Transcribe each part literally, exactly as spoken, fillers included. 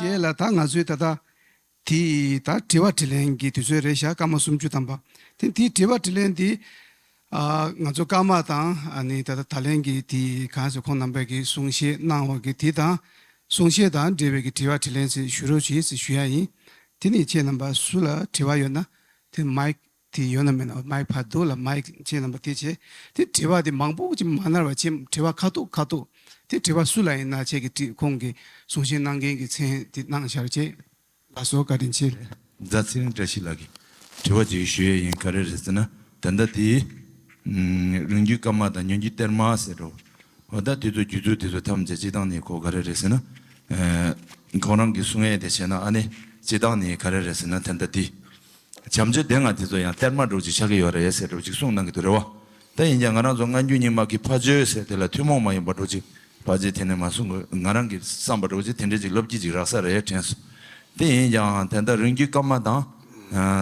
རྗེས་ལ་ད་ང་ཚོའི་ད་ལྟ་དེ་ད་དྲི་བ་དྲིས་ལན་གྱི་དུས་ཚོད་རེད་ཤག་སྐར་མ་སུམ་ཅུ་ཐམ་པ། དེ་དེའི་དྲི་བ་དྲིས་ལན་དེ་ཨ་ང་ཚོ་ཀརྨ་དང་ཨ་ནི་ད་ལྟ་ད་ལན་གྱི་དེ་གང་ཟེར་ཁོང་རྣམ་པས་ཀྱི་གསུང་བཤད་གནང་བ་གི་དེ་དང་གསུང་བཤད་དང་འབྲེལ་བའི་གི་དྲི་བ་དྲིས་ལན་ཞིག་ཞུ་རོགས་བྱེད་ཞེས་ཞུ་ཡ་ཡིན། དེ་ནས་ཁྱེད་རྣམ་པ་སུ་ལ་དྲི་བ་ཡོད་ན་དེ་མའིག་དེ་ཡོད་ན་མེད་ན། མའིག་ཕར་འདུག་ལ། མའིག་ཁྱེད་རྣམ་པ་དེ་བྱས། དེ་དྲི་བ་དེ་མང་པོ་ཅིག་མ་ནར་བ་བྱས། དྲི་བ་ཁ་ཐུག་ཁ་ཐུག་དེ་དྲི་བ་སུ་ལ་ཡིན་ན་ཁྱེད་ཀྱི་དྲི་ཁོང་གི་གསུང་བཤད་གནང་མཁན་གྱི་མཚན་དེ་གནང་བཞག་བྱས། ལགས་སོ། བཀའ་དྲིན་ཆེ། རྫ་ཚེ་རིང་བཀྲ་ཤིས་ལགས་ཀྱིས་དྲི་བ་ཅིག་ཞུ་ཡས་ཡིན། ག་རེ་རེད་ཟེར་ན། ད་ལྟ་དེ་རང་རྒྱུད་ཀརྨ་དང་སྙན་བརྒྱུད་གཏེར་མ་ཟེར་འགྲོ། འོ་ད་དེ་ཚོ་རྒྱུད་ཚོད་དེ་ཚོ་ཐམས་ཅད་སྤྱི་བཏང་ནས་ཁོ་ག་རེ་རེད་ཟེར་ན། ཁོང་རང་གིས་གསུང་ཡས་དེ་བྱས་ན་ཨ་ནི་སྤྱི་བཏང་ནས་ག་རེ་རེད་ཟེར་ན། ད་ལྟ་དེ། བྱམས་ཆོས་སྡེ་ལྔ་དེ་ཚོ་ཡང་གཏེར་མ་འདྲ་བོ་ཅིག་ཆགས་ཀྱི་ཡོད་རེད་ཟེར་འདྲ་བོ་ཅིག་གསུངས་གནང་གི་འདུག་རེད་བ། ད་ཡིན་ཀྱང་ང་རང་ཚོ་སྔ་འགྱུར་རྙིང་མ་གི་ཕ་ཆོས་ཟེར་དེ་ལ་ཐུན་མོང་མ་ཡིན་པ་འདྲ་བོ་ཅིག་ཕལ་ཆེར་དེ་ནས་མ་གསུངས་གི། ང་རང་གིས་བསམ་པ་འདྲ་བོ་ཅིག་དེ་འདྲ་ཅིག་ལབ་ཀྱི་ཅིག་རག་ས་རེད་དྲན་སོང་། དེ་ཡིན་ཀྱང་དེ་འདྲ་རང་རྒྱུད་ཀརྨ་དང་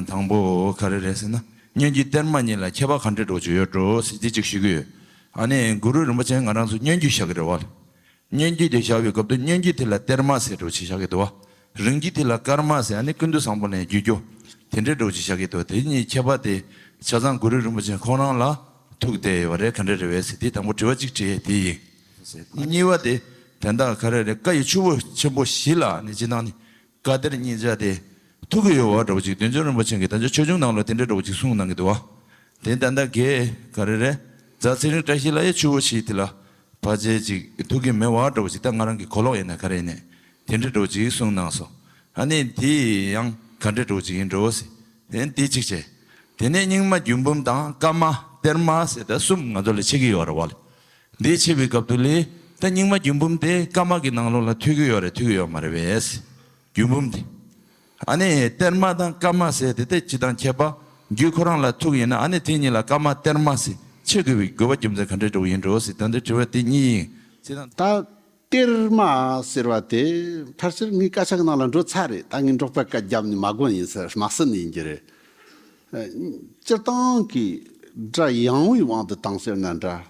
དང་པོ་ག་རེ་རེད་ཟེར་ན། སྙན་བརྒྱུད་གཏེར་མ་གཉིས་ལ་ཁྱད་པར་ག་འདྲ་འདྲ་བོ་ཅིག་ཡོད་འགྲོ་ཟེར་དེ་ཅིག་ཞུ་གི་ཡོད། ཨ་ནི་གུ་རུ་རིན་པོ་ཆེ་ང་རང་ཚོ་སྙན་བརྒྱུད་བཞག་གི་རེད་བ། སྙན་བརྒྱུད་དེ་བཞག་པའི་སྐབས་དུ་སྙན་བརྒྱུད་དེ་ལ་གཏེར་མ་ཟེར་འདྲ་བོ་ཅིག་བཞག་གི་འདུག་བ། རང་རྒྱུད་དེ་ལ་ཀརྨ་ཟེར། ཨ་ནི་ཀུན་ཏུ་བཟང་པོ་ལ་ཡང་བརྒྱུད་རྒྱུ་དེ་འདྲའི་འདྲ་བོ་ཅིག་བཞག་གི་འདུག། དེ་གཉིས་ཁྱད་པར་དེ་ཆ་ཚང་གུ་རུ་རིན་པོ་ཆེ་ཁོང་རང་ལ་ཐུག་བསྡད་ཡོད་པ་རེད། ག་འདྲ་རེད་བས་ཟེར་དེ་དང་པོ་དྲི་བ་གཅིག་དྲིས་དེ་ཡིན། གཉིས་པ་དེ་དེ་འདྲ་ག་རེ་རེད། བཀའ་ཡི་ཆུ་བོ་ཆེན་པོ་བཞི་ལ་ཨ་ནི་སྤྱི་བཏང་ནི་བཀའ་གཏེར་གཉིས་ཆ་དེ་ཐུག་གི་ཡོད་པ་འདྲ་བོ་ཅིག་བདུད་འཇོམས་རིན་པོ་ཆེ་གིས་ད་ཆ་ཆོས་འབྱུང་ནང་ལ་དེ་འདྲའི་འདྲ་བོ་ཅིག་གསུངས་གནང་གི་འདུག་བ། དེ་ད་ལྟ་གས་ག་རེ་རེད། རྫ་ཚེ་རིང་བཀྲ་ཤིས་ལགས་ཡ་ཆུ་བོ་བཞི་དེ་ལ་ཕལ་ཆེར་ཅིག་ཐུག་གི་མེད་པ་འདྲ་བོ་ཅིག། ད་ང་རང་གི་གོ་ལོག་ཡིན་ན་ག་རེ་ཡིན་ནས་དེ་འདྲ་འདྲ་བོ་ཅིག་གསུངས་གནང་སོང་། ཨ་ནི་དེ་ཡང་ག་འདྲ་འདྲ་བོ་ཅིག་ཡིན་འགྲོ་ཟེར། དེ་དེ་གཅིག་བྱས། དེ་ནས་རྙིང་མ་རྒྱུད་འབུམ་དང་ཀརྨ་གཏེར་མ་ཟེར་ད་གསུམ་ང་ཚོ་ལ་ཕྱེ་གི་ཡོད་རེད་བ་ལ། འདི་ཕྱེ་བའི་སྐབས་དུ་ལས་ད་རྙིང་མ་རྒྱུད་འབུམ་དེ་ཀརྨ་གི་ནང་ལོགས་ལ་ཐུག་གི་ཡོད་རེད་ཐུག་གི་ཡོད་མ་རེད་བས། རྒྱུད་འབུམ་དེ། ཨ་ནི་གཏེར་མ་དང་ཀརྨ་ཟེར་དེ་དེ་སྤྱི་དང་ཁྱད་པར། རྒྱུད་ཁོ་རང་ལ་ཐུག་ཡིན་ན་ཨ་ནི་དེ་གཉིས་ལ་ཀརྨ་གཏེར་མ་ཟེར་ཕྱེ་དགོས་པའི་དགོས་པ་རྒྱུ་མཚན་ག་འདྲ་འདྲ་བོ་ཡིན་འགྲོ་ཟེར། ད་འདི་དྲི་བ་དེ་གཉིས་ཡིན། ཅེས་དང་། ད་གཏེར་མ་ཟེར་བ་དེ་ཕལ་ཆེར་ངའི་སྐད་ཆ་གི་ནང་ལ་འགྲོ་ཚར་རེད། ད་ངས་འབྲོག་པའི་སྐད་རྒྱབ་ནས་མ་གོ་ཡིན་ཟེར་མ་ཟེར་ནས་ཡིན་གྱི་རེད། སྤྱིར་བཏང་གི་སྒྲ་ཡང་བའི་དབང་དུ་བཏང་ཟེར་ན་འདྲ།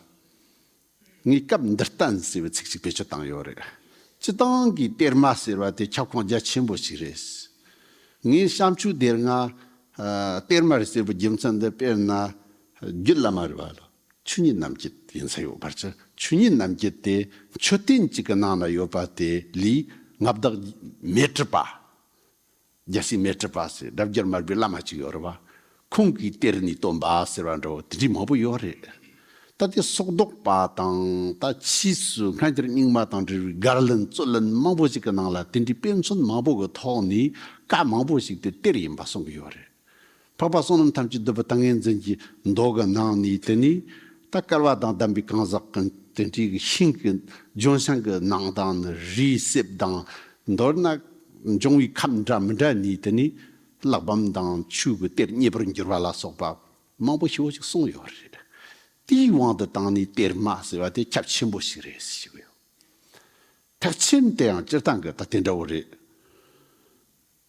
ངས་སྐབས་འདིར་བསྟན་ཟེར་བའི་ཚིག་ཅིག་བེད་སྤྱོད་བཏང་ཡོད་རེད། སྤྱི་བཏང་གི་གཏེར་མ་ཟེར་བ་དེ་ཁྱབ་ཁོངས་རྒྱ་ཆེན་པོ་ཞིག་རེད། ངས་བྱམས་ཆོས་སྡེ་ལྔ་ཨ་གཏེར་མ་རེད་ཟེར་བའི་རྒྱུ་མཚན་འདི་དཔེར་ན་རྒྱུད་བླ་མ་རེད་བ་ལ། ཆོས་ཉིད་རྣམ་འབྱེད་ཡིན་ས་ཡོད་པར་ཆ། ཆོས་ཉིད་རྣམ་འབྱེད་དེ་མཆོད་རྟེན་གཅིག་གི་ནང་ན་ཡོད་པ་དེ་ལས་མངའ་བདག་མཻ་ཏྲི་པ། རྒྱལ་སྲས་མཻ་ཏྲི་པ་ཟེར་སྒྲ་བསྒྱུར་མར་པའི་བླ་མ་ཅིག་ཡོད་རེད་བ། ཁོང་གིས་གཏེར་ནས་བཏོན་པ་ཟེར་བ་འདྲ་བོ་དེ་འདྲའི་མང་པོ་ཡོད་རེད། ད་དེ་སོག་ལྡོག་པ་དང་ད་ཕྱིས་སུ་སྔ་འགྱུར་རྙིང་མ་དང་འབྲེལ་བའི་བརྒལ་ལན་རྩོད་ལན་མང་པོ་ཞིག་གི་ནང་ལ་དེ་འདྲའི་དཔེ་མཚོན་མང་པོ་གི་ཐོག་ནས་བཀའ་མང་པོ་ཞིག་དེ་གཏེར་ཡིན་པ་གསུང་གི་ཡོད་རེད། འཕགས་པ་བསོད་ནམས་ཐམས་ཅད་འདུས་པའི་ཏིང་ངེ་འཛིན་གྱི་མདོ་གི་ནང་ནས་དེ་ནས་ད་བསྐལ་པ་དང་ལྡན་པའི་གང་ཟག་གི་དེ་འདྲའི་གི་ཤིང་གི་ལྗོན་ཤིང་གི་ནང་དང་ནི་རིའི་གསེབ་དང་མདོར་ན་འབྱུང་བའི་ཁམས་འདྲ་མི་འདྲ་ནས་དེ་ནས་གླེགས་བམ་དང་ཆོས་ཀྱི་གཏེར་རྙེད་པར་འགྱུར་བ་ལ་སོགས་པ་མང་པོ་ཞེ་པོ་ཞིག་གསུངས་ཡོད་རེད། དེའི་དབང་དུ་བཏང་ནས་གཏེར་མ་ཟེར་བ་དེ་ཁྱབ་ཆེན་པོ་ཞིག་རེད་ཞུ་གི་ཡོད། ཐེག་ཆེན་དེ་ཡང་སྤྱིར་བཏང་གི་ད་དེ་འདྲ་བོ་རེད།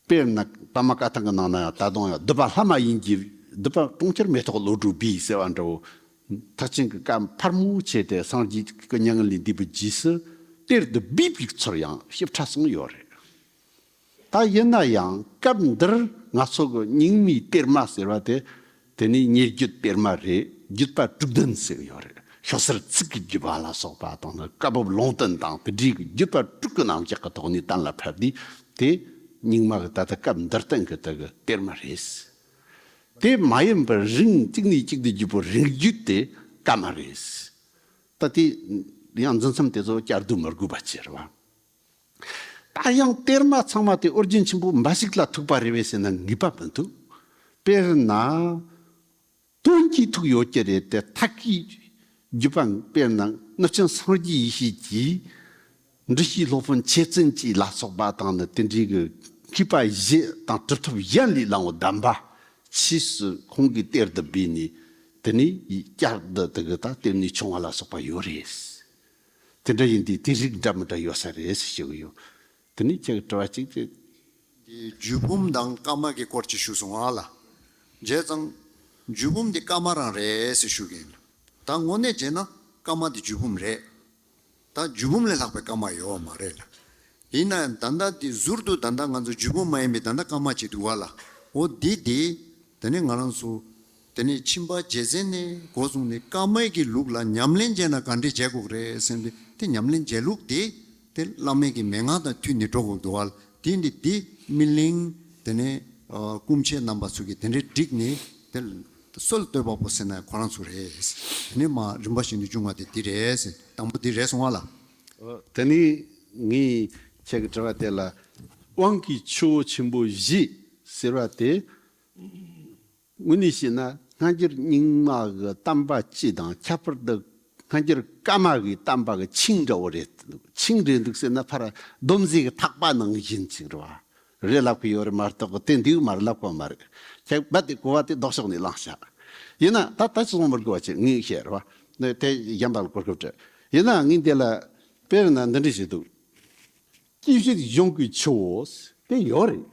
དཔེར་ན་པདྨ་བཀའ་ཐང་གི་ནང་ན་ཡང་ད་དུང་ཡང་སྡུད་པ་ལྷ་མ་ཡིན་གྱི་སྡུད་པ་གྲོང་ཁྱེར་མེ་ཏོག་བློ་གྲོས་པའི་ཟེར་བ་འདྲ་བོ། ཐེག་ཆེན་གྱི་བཀའ་ཕལ་མོ་ཆེ་དེ་སངས་རྒྱས་ཀྱི་མྱ་ངན་ལས་འདས་པའི་རྗེས་སུ་གཏེར་དུ་སྦས་པའི་ཚུལ་ཡང་ཞིབ་ཕྲ་གསུངས་ཡོད་རེད། ད་ཡིན་ན་ཡང་སྐབས་འདིར་ང་ཚོ་གི་རྙིང་མའི་གཏེར་མ་ཟེར་བ་དེ་དེ་ནི་སྙན་བརྒྱུད་གཏེར་མ་རེད། བརྒྱུད་པ་དྲུག་ལྡན་ཟེར་གྱི་ཡོད་རེད། ཤོ་སར་ཚིག་གི་བརྒྱུད་པ་ལ་སོགས་པ་དང་ནི་བཀའ་བབས་ལུང་བསྟན་དང་དེ་འདྲའི་གི་བརྒྱུད་པ་དྲུག་གི་རྣམ་གཞག་གི་ཐོག་ནས་གཏན་ལ་ཕབ་དུས་དེ་རྙིང་མ་གི་ད་ལྟ་སྐབས་འདིར་བསྟན་གི་དེ་གི་གཏེར་མ་རེད། དེ་མ་ཡིན་པར་རིང་གཅིག་ནས་གཅིག་ཏུ་བརྒྱུད་པའི་རིང་བརྒྱུད་དེ་བཀའ་མ་རེད། ད་དེ་ཡང་འཛིན་མཚམས་དེ་ཚོ་བསྐྱར་ཟློས་མི་དགོས་པ་བྱས་རེད་བ། ད་ཡང་གཏེར་མ་ཚང་མ་དེ་ཨོ་རྒྱན་ཆེན་པོ་འབའ་ཞིག་ལ་ཐུག་པ་རེད་བས་ཟེར་ན་ངེས་པ་མི་འདུག། དཔེར་ན། དོན་གྱིས་ཐུག་ཡོད་ཀྱི་རེད་དེ་ཐད་ཀའི་བརྒྱུད་པ་དཔེར་ན་གནུབས་ཆེན་སངས་རྒྱས་ཡེ་ཤེས་ཀྱིས་འབྲི་ཤེས་སློབ་དཔོན་ཆེ་བཙུན་བཅས་ལ་སོགས་པ་དང་ནི་དེ་འདྲའི་གི་མཁས་པ་བཞི་དང་གྲུབ་ཐོབ་གཞན་ལས་བླངས་པའི་གདམས་པ་ཕྱིས་སུ་ཁོང་གིས་གཏེར་དུ་སྦས་ནས་དེ་ནས་བསྐྱར་དུ་དེ་གི་ད་གཏེར་ནས་བྱུང་བ་ལ་སོགས་པ་ཡོད་རེད། དེ་འདྲ་ཡིན་དུས་དེ་རིགས་འདྲ་མི་འདྲ་ཡོད་ས་རེད་ཞེས་ཞུ་གི་ཡོད། དེ་ནས་ཁྱེད་ཀྱི་དྲི་བ་གཅིག་དེ། འདི་རྒྱུད་འབུམ་དང་བཀའ་མ་གི་སྐོར་གྱི་ཞུས་སོང་ཨ་ལ། བྱས་ཙང་། རྒྱུད་འབུམ་འདི་བཀའ་མ་རང་རེད་ཟེར་ཞུ་གི་ཡིན། ད་དངོས་གནས་བྱས་ན་བཀའ་མ་འདི་རྒྱུད་འབུམ་རེད། ད་རྒྱུད་འབུམ་ལས་ལྷག་པའི་བཀའ་མ་ཡོད་མ་རེད་ལ། ཡིན་ན་ཡང་ད་ལྟ་འདི་ཟུར་དུ་ད་ལྟ་ང་ཚོ་བརྒྱུད་པ་མ་ཡིན་པའི་ད་ལྟ་བཀའ་མ་ཅིག་འདུག་བ་ལ། འོ་འདི་དེ་དེ་ནས་ང་རང་ཚོ་དེ་ནས་ཕྱིན་པ་རྗེས་མཚན་ནས་འགོ་བཟུང་ནས་བཀའ་མའི་གི་ལུགས་ལ་ཉམས་ལེན་བྱས་ན་ག་འདྲས་བྱེད་དགོས་རེད་ཟེར་ནས་དེ་ཉམས་ལེན་བྱེད་ལུགས་དེ་དེ་བླ་མའི་གི་མན་ངག་དང་མཐུན་ནས་འགྲོ་དགོས་འདུག་བ་ལ། དེ་འདི་དེ་སྨིན་གླིང་དེ་ནས་སྐུ་མཆེད་རྣམ་པ་ཚོ་གིས་དེ་འདྲས་བསྒྲིགས་ནས་དེ་སྲོལ་བཏོད་པ་པོ་ཟེར་ན་ཁོ་རང་ཚོ་རེད། དེ་ནས་མ་རིམ་པ་བཞིན་དུ་བྱུང་བ་དེ་འདི་རེད་ཟེར། དང་པོ་འདི་རེད་སོང་བ་ལ། ཨོ། དེ་ནི་ངས་ཁྱེད་ཀྱི་དྲི་བ་དེ་ལ། དབང་གི་ཆུ་བོ་ཆེན་པོ་བཞི་ཟེར་བ་དེ། དངོས་གནས་བཤད་ན་སྔ་འགྱུར་རྙིང་མ་གི་བསྟན་པ་སྤྱི་དང་ཁྱད་པར་དུ་སྔ་འགྱུར་བཀའ་མ་གི་བསྟན་པ་གི་ཆིངས་འདྲ་བོ་རེད། ཆིངས་རེད་འདུག་ཟེར་ན་ཕར་སྡོམ་རྩིས་ཀྱི་ཐག་པ་ནང་བཞིན་ཅིག་རེད་བ། རེད་ལབ་ཀྱི་ཡོད་རེད་མ་གཏོགས་དེ་འདུག་མ་རེད་ལབ་ཀྱི་མ་རེད། ཁྱེད་རྦད་དེ་གོ་བ་དེ་ལྡོག་ཕྱོགས་ནས་བླངས་བཞག་ཡིན་ན་ད་ད་ཅི་སོང་མི་དགོས་པ་ཅིག་ངས་བཤད་རེད་བ། ནས་དེ་གཞན་པ་ལ་གོ་སྐབས་སྤྲད། ཡིན་ན་ངས་འདི་ལ་དཔེར་ན་འདི་འདྲ་ཞིག་འདུག་ཅི་ཕྱིར་གཞུང་གི་ཆུ་བོ་དེ་ཡོད་རེད།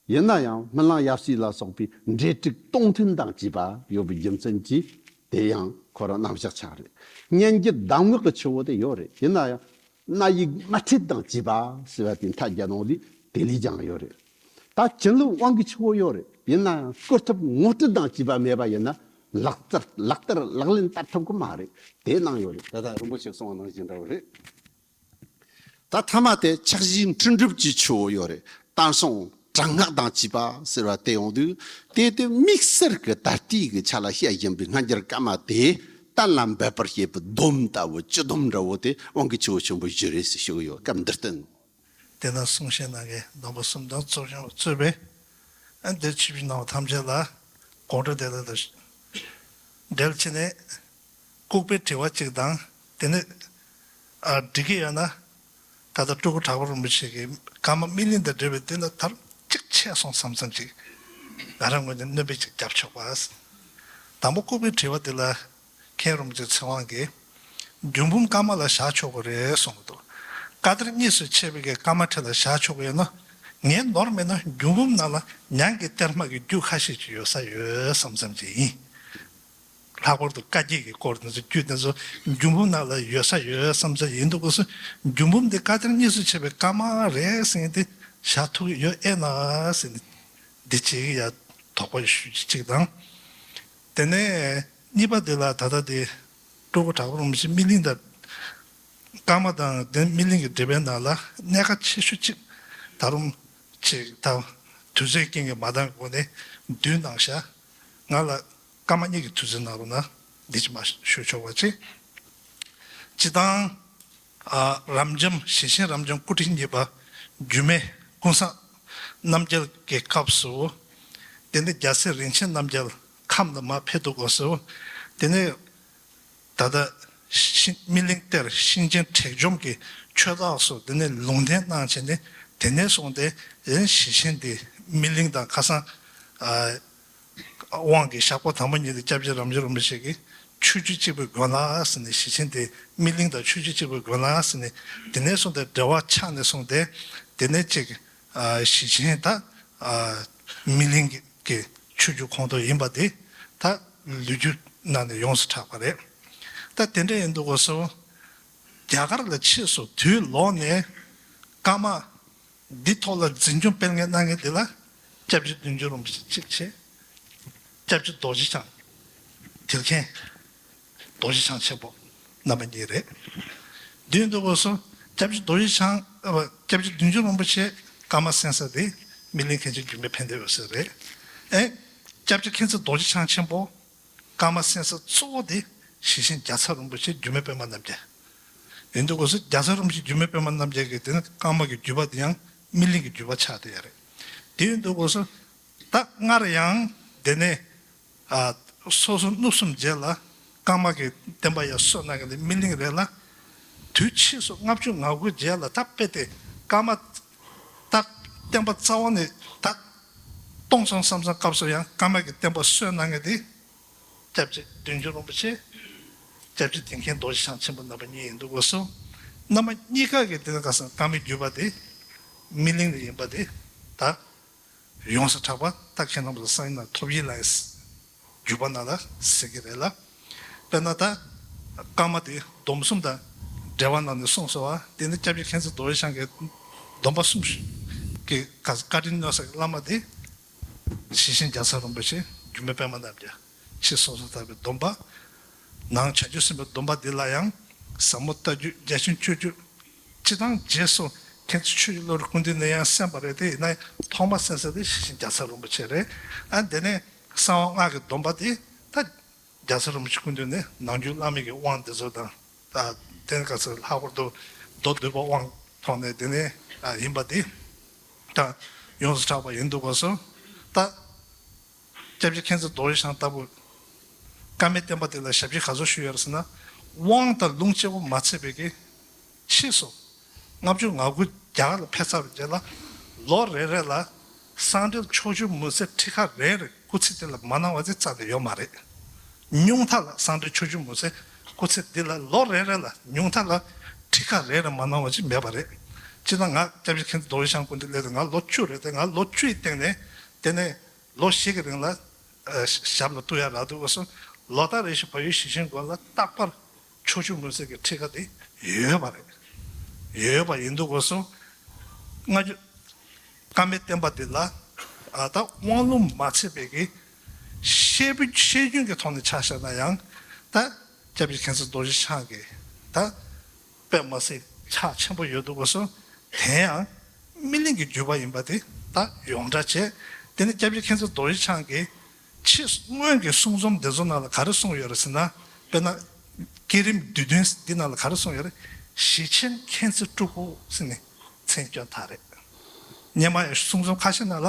ཡིན་ན་ཡང་སྨིན་གླིང་ཡབ་སྲས་ལ་སོགས་པའི་འབྲེལ་འདྲིས་སྟོང་ཐུན་དང་བཅས་པ་ཡོད་པའི་རྒྱུ་མཚན་གྱིས་དེ་ཡང་ཁོ་རང་རྣམ་གཞག་ཆགས་རེད། སྙན་བརྒྱུད་གདམས་ངག་གི་ཆུ་བོ་དེ་ཡོད་རེད། ཡིན་ན་ཡང་། སྣ་ཡིག་སྨྲ་ཁྲིད་དང་བཅས་པ་ཟེར་བ་དེ་མཐའ་རྒྱ་ནང་ལས་དེ་ལས་ཀྱང་ཡོད་རེད། ད་བྱིན་རླབས་དབང་གི་ཆུ་བོ་ཡོད་རེད། ཡིན་ན་ཡང་བཀོད་ཐབས་ངོ་སྤྲོད་དང་བཅས་པ་མེད་པ་ཡིན་ན་ལག་བསྟར་ལག་བསྟར་ལག་ལེན་བསྟར་ཐུབ་ཀྱི་མ་རེད། དེ་གནང་ཡོད་རེད། ད་ལྟ་རིན་པོ་ཆེ་གསུངས་པ་ནང་བཞིན་འདྲ་བོ་རེད། ད་ཐ་མ་དེ་ཕྱག་བཞེས་འཕྲིན་སྒྲུབ་ཀྱི་ཆུ་བོ་ཡོད་རེད། གཏམ་གསུང་དྲང་སྔགས་དང་བཅས་པ་ཟེར་བ་དེ་ཡོང་དུས་དེ་དེ་དམིགས་བསལ་གྱི་ད་ལྟའི་གི་ཆ་ལ་བཤད་བཞིན་པའི་སྔ་འགྱུར་བཀའ་མ་དེ་གཏན་ལ་འབེབས་པར་བྱེད་པའི་སྡོམ་ལྟ་བུ་སྤྱི་སྡོམ་འདྲ་བོ་དེ་དབང་གི་ཆུ་བོ་ཆེན་པོ་བཞི་རེད་ཟེར་ཞུ་གི་ཡོད། སྐབས་འདིར་བསྟན། དེ་ན་གསུང་བཤད་གནང་མཁན་སྡོམ་པ་གསུམ་དང་གཙོ་སྐྱོང་གཙོས་པའི་ཨ་འདིར་ཆིབས་བསྒྱུར་གནང་བ་ཐམས་ཅད་ལ་དགོངས་འགྲེལ་བདེ་ལེགས་དང་འབྲེལ་བྱས་ནས་ལྐུགས་པའི་དྲི་བ་གཅིག་དང་དེ་ནས་ཨ་འགྲིག་གི་ཡོད་ན། ད་ལྟ་སྤྲུལ་སྐུ་དྲག་པོ་རིན་པོ་ཆེ་གིས་བཀའ་མ་སྨིན་གླིང་དང་འབྲེལ་བའི་འདི་ལ་ད་རུང་གཅིག་ཆད་སོང་བསམ་བསམ་ཅིག་ང་རང་ངོས་ནས་སྣོན་པ་ཅིག་བརྒྱབ་ཆོག་པ། དང་པོ་ལྐུགས་པའི་དྲི་བ་འདི་ལ་མཁན་རིན་པོ་ཆེ་ཚེ་དབང་གིས་རྒྱུད་འབུམ་བཀའ་མ་ལ་བཞག་ཆོག་གི་རེད་གསུངས་འདུག་བཀའ་གཏེར་གཉིས་སུ་ཕྱེ་བའི་བཀའ་མ་ཁྲི་ལ་བཞག་ཆོག་གི་ཡོད་ན། ངས་ནོར་མེད་ན་རྒྱུད་འབུམ་ནང་ལ་ཉང་གི་གཏེར་མ་གི་རྒྱུད་ཁ་ཤས་ཅིག་ཡོད་ས་ཡོད་བསམ་བསམ་ཅིག་ཡིན། ལྷག་པར་དུ་བཀའ་བརྒྱད་ཀྱི་སྐོར་དེ་ཚོ་རྒྱུད་དེ་ཚོ་རྒྱུད་འབུམ་ནང་ལ་ཡོད་ས་ཡོད་བསམ་ས་ཡིན་འདུག་གོ་སོ། རྒྱུད་འབུམ་འདི་བཀའ་གཏེར་གཉིས་སུ་ཕྱེ་བའི་བཀའ་མ་རེད་ཟེར་མཁན་དེ་བཞག་ཐུབ་ཀྱི་ཡོད་ཨེ་ན་ཟེར་ནས་འདི་བྱེད་ཀྱི་ཡ་དོགས་པ་ཞུ་རྒྱུ་གཅིག་དང་། དེ་ནས་གཉིས་པ་འདི་ལ་ད་ལྟ་དེ་སྤྲུལ་སྐུ་དྲག་པོ་རིན་པོ་ཆེ་སྨིན་གླིང་དང་བཀའ་མ་དང་དེ་སྨིན་གླིང་གི་འགྲེལ་པའི་ནང་ལ་གནད་འགག་ཆེ་ཤོས་གཅིག་ད་རུང་ཅིག་ད་དུས་ཚོད་རྐྱེན་གྱིས་མ་འདང་སྒོ་ནས་བསྡུས་གནང་ཤག་ང་ལ་སྐར་མ་གཉིས་ཀྱི་དུས་ཚོད་གནང་རོགས་གནང་། འདི་ཅི་མ་ཞུ་ཆོག་པ་ཅི། སྤྱི་བཏང་། ཨ། རབ་འབྱམས་ཞེ་ཆེན་རབ་འབྱམས་སྐུ་ཕྲེང་གཉིས་པ་རྒྱུད་སྨད་ཀུན་བཟང་རྣམ་རྒྱལ་གྱི་སྐབས་སུ། དེ་ནས་རྒྱལ་སྲས་རིན་ཆེན་རྣམ་རྒྱལ་ཁམས་ལ་མར་ཕེབས་འདུག་གོ་སོ། དེ་ནས་ད་ལྟ་ཤི་སྨིན་གླིང་གཏེར་ཤིང་ཆེན་དྲེགས་འཇོམས་ཀྱི་ཆོས་བདག་སོགས་དེ་ནས་ལུང་བསྟན་གནང་བྱས་ནས་དེ་ནས་བཟུང་སྟེ་ཡང་ཞེ་ཆེན་དེ་སྨིན་གླིང་དང་ཁ་སང་། ཨ། དབང་གི་ཞག་པོ་དང་པོ་ཉིད་དུ་སྐྱབས་རྗེ་རབ་འབྱམས་རིན་པོ་ཆེ་གིས་ཆོས་བརྒྱུད་གཅིག་པའི་མགོན་ལ་ཟེར་ནས་ཞེ་ཆེན་དེ་སྨིན་གླིང་དང་ཆོས་བརྒྱུད་གཅིག་པའི་མགོན་ལ་ཟེར་ནས་དེ་ནས་བཟུང་སྟེ་འབྲེལ་བ་ཆགས་ནས་བཟུང་སྟེ་དེ་ནས་གཅིག་ཨ། ཞེ་ཆེན་ད་ཨ། སྨིན་གླིང་གི་ཆོས་བརྒྱུད་ཁོངས་གཏོགས་ཡིན་པ་དེ་ད་ལོ་རྒྱུས་ནང་ནས་ཡོངས་སུ་གྲགས་པ་རེད། ད་དེ་འདྲ་ཡིན་འདུག་གོ་སོ། རྒྱ་གར་ལ་ཕྱིས་སུ་དུས་ལོག་ནས་བཀའ་མ། འདི་ཐོག་ལ་འཛིན་སྐྱོང་སྤེལ་མཁན་གནང་མཁན་འདི་ལ་སྐྱབས་རྗེ་བདུད་འཇོམས་རིན་པོ་ཆེ་གཅིག་བྱས། སྐྱབས་རྗེ་རྡོ་རྗེ་འཆང་། དེ་ལ་མཁན་རྡོ་རྗེ་འཆང་ཆེན་པོ་རྣམ་པ་གཉིས་རེད། འདི་འདུག་གོ་སོ། སྐྱབས་རྗེ་རྡོ་རྗེ་འཆང་། ཨ། སྐྱབས་རྗེ་བདུད་འཇོམས་རིན་པོ་ཆེ་བཀའ་མ་གསན་ས་དེ་སྨིན་གླིང་མཁན་ཆེན་འགྱུར་མེད་ཕན་བདེ་འོད་ཟེར་རེད། ཨེ། སྐྱབས་རྗེ་མཁན་ཆེན་རྡོ་རྗེ་འཆང་ཆེན་པོ། བཀའ་མ་གསན་ས་གཙོ་བོ་དེ་ཞེ་ཆེན་རྒྱལ་ཚབ་རིན་པོ་ཆེ་འགྱུར་མེད་པད་མ་རྣམ་རྒྱལ། ཡིན་འདུག་གོ་སོ། རྒྱལ་ཚབ་རིན་པོ་ཆེ་འགྱུར་མེད་པད་མ་རྣམ་རྒྱལ་གྱི་དེ་ནི་བཀའ་མ་གི་བརྒྱུད་པ་དེ་ཡང་སྨིན་གླིང་གི་བརྒྱུད་པ་ཆགས་བསྡད་ཡོད་རེད། དེ་ཡིན་འདུག་གོ་སོ། ད་སྔར་ཡང་དེ་ནས་ཨ། སོ་སོ་གནུབས་གསུམ་རྗེས་ལ་བཀའ་མ་གི་བསྟན་པ་ཡར་གསོས་གནང་མཁན་དེ་སྨིན་གླིང་རེད་ལ། དུས་ཕྱིས་སུ་ལྔ་བཅུ་ང་དགུ་རྗེས་ལ་ད་དཔེ་དེ་བཀའ་མ་ད་བསྟན་པ་རྩ་བ་ནས་ད་སྟོང་སོང་བསམ་བསམ་སྐབས་སུ་ཡང་བཀའ་མ་གི་བསྟན་པ་གསོས་གནང་མཁན་དེ། སྐྱབས་རྗེ་བདུད་འཇོམས་རིན་པོ་ཆེ། སྐྱབས་རྗེ་དེ་མཁན་རྡོ་རྗེ་འཆང་ཆེན་པོ་རྣམ་པ་གཉིས་ཡིན་འདུག་གོ་སོ། རྣམ་པ་གཉིས་ཀ་གི་དེ་ནས་ཁ་སང་བཀའ་མའི་བརྒྱུད་པ་དེ་སྨིན་གླིང་ནས་ཡིན་པ་དེ་ད་ཡོངས་སུ་གྲགས་པ་ད་ཁྱེད་རྣམ་པ་ཚོ་གསན་ཡིན་ན་ཐོབ་ཡིག་ལ་བརྒྱུད་པ་ནང་ལ་གཟིགས་ཀྱི་རེད་ལ། དཔེར་ན་ད་བཀའ་མ་དེ་སྡོམ་གསུམ་དང་འབྲེལ་བ་ནང་ནས་གསུངས་སོང་བ་དེ་ནི་སྐྱབས་རྗེ་མཁན་ཆེན་རྡོ་རྗེ་འཆང་གི་ སྡོམ་པ་གསུམ་གྱི་བཀའ་བཀའ་དྲིན་གནང་ས་གི་བླ་མ་དེ་ཞེ་ཆེན་རྒྱལ་ཚབ་རིན་པོ་ཆེ་འཇིགས་མེད་པད་མ་རྣམ་རྒྱལ། ཕྱི་སོ་སོ་ཐར་པའི་སྡོམ་པ། ནང་བྱང་ཆུབ་སེམས་དཔའི་སྡོམ་པ་འདི་ལ་ཡང་ཟབ་མོ་ལྟ་རྒྱུད་རྒྱ་ཆེན་སྤྱོད་རྒྱུད། སྤྱི་དང་རྗེས་སུ་མཁྱེན་བརྩེ་ཆོས་ཀྱི་བློ་གྲོས་སྐུ་མདུན་ནས་ཡང་གསན་པ་རེད་དེ། ཡིན་ན་ཐོག་མ་གསན་ས་དེ་ཞེ་ཆེན་རྒྱལ་ཚབ་རིན་པོ་ཆེ་རེད། ཨ་དེ་ནས་གསང་བ་སྔགས་ཀྱི་སྡོམ་པ་དེ་ད་རྒྱལ་ཚབ་རིན་པོ་ཆེ་སྐུ་མདུན་ནས་ནང་རྒྱུད་བླ་མེད་ཀྱི་དབང་འདི་ཚོ་དང་། ད་དེ་ནས་ག་ཚོད་ལྷག་པར་དུ་མདོ་སྡུད་པ་དབང་ཐོག་ནས་དེ་ནས་ཡིན་པ་དེ་ད་ཡོངས་སུ་གྲགས་པ་ཡིན་འདུག་གོ་སོང་། ད་སྐྱབས་རྗེ་མཁྱེན་བརྩེ་རྡོ་རྗེ་འཆང་ལྟ་བུ་བཀའ་མའི་བསྟན་པ་དེ་ལ་ཞབས་ཕྱི་ག་ཚོད་ཞུས་ཡོད་རེད་ཟེར་ན། དབང་དང་ལུང་གཅིག་པོ་མ་ཚད་པའི་གི་ཕྱིས་སུ་ལྔ་བཅུ་ང་དགུ་རྒྱ་གར་ལ་ཕེབས་ཚར་བའི་རྗེས་ལ་ལོ་རེ་རེ་ལ་སངས་རྒྱས་ཕྱོགས་བཅུའི་མུན་སེལ་ཁྲི་ཁ་རེ་རེ་སྐུ་ཚེ་འདི་ལ་མ་གནང་བ་ཅིག་རྩ་ནས་ཡོད་མ་རེད། ཉུང་མཐའ་ལ་སངས་རྒྱས་ཕྱོགས་བཅུའི་མུན་སེལ་སྐུ་ཚེ་འདི་ལ་ལོ་རེ་རེ་ལ་ཉུང་མཐའ་ལ་ཁྲི་ཁ་རེ་རེ་མ་གནང་བ་ཅིག་མེད་པ་རེད། སྤྱིར་བཏང་ང་སྐྱབས་རྗེ་མཁྱེན་བརྩེ་རྡོ་རྗེ་འཆང་སྐུ་མདུན་སླེབས་དུས་ང་ལོ་བཅུ་རེད་དེ། ང་ལོ་བཅུ་ཡི་སྟེང་ནས་དེ་ནས་ལོ་བཞི་གི་རིང་ལ་ཨ་ཞབས་ལ་གཏུགས་ཡ་རག་འདུག་གོ་སོང་། ལོ་ལྟར་རེ་བཞིན་བལ་ཡུལ་ཞེ་ཆེན་དགོན་ལ་རྟག་པར་ཕྱོགས་བཅུའི་མུན་སེལ་གྱི་ཁྲི་ཁ་དེ་ཡོད་པ་རེད། ཡོད་པ་ཡིན་འདུག་གོ་སོང་། ང་ཚོ་བཀའ་མའི་བསྟན་པ་འདི་ལ་ཨ་ད་དབང་ལུང་མ་ཚད་པའི་གི་བཤད་པའི་བཤད་རྒྱུན་གྱི་ཐོག་ནས་ཆ་བཞག་ན་ཡང་ད་སྐྱབས་རྗེ་མཁྱེན་བརྩེ་རྡོ་རྗེ་འཆང་གི་ད་དཔེ་མ་སྲིད་ཕྱག་ཆེན་པོ་ཡོད་འདུག་གོ་སོང་། དེ་ཡང་སྨིན་གླིང་གི་བརྒྱུད་པ་ཡིན་པ་དེ་ད་ཡོངས་གྲགས་བྱས། དེ་ནི་སྐྱབས་རྗེ་མཁྱེན་བརྩེ་རྡོ་རྗེ་འཆང་གི་ཕྱི་སྔོན་གྱི་གསུང་རྩོམ་འདི་ཚོ་ནང་ལ་ག་རེ་གསུངས་ཡོད་རེད་ཟེར་ན། དཔེར་ན་བསྐྱེད་རིམ་བསྡུས་དོན་འདི་ནང་ལ་ག་རེ་གསུངས་ཡོད་རེད། ཞེ་ཆེན་མཁྱེན་བརྩེ་སྤྲུལ་སྐུ་ཟེར་ནས་མཚན་བསྐྱོན་ཐག་རེད། སྔོན་མ་ཡང་གསུང་རྩོམ་ཁ་ཤས་ནང་ལ་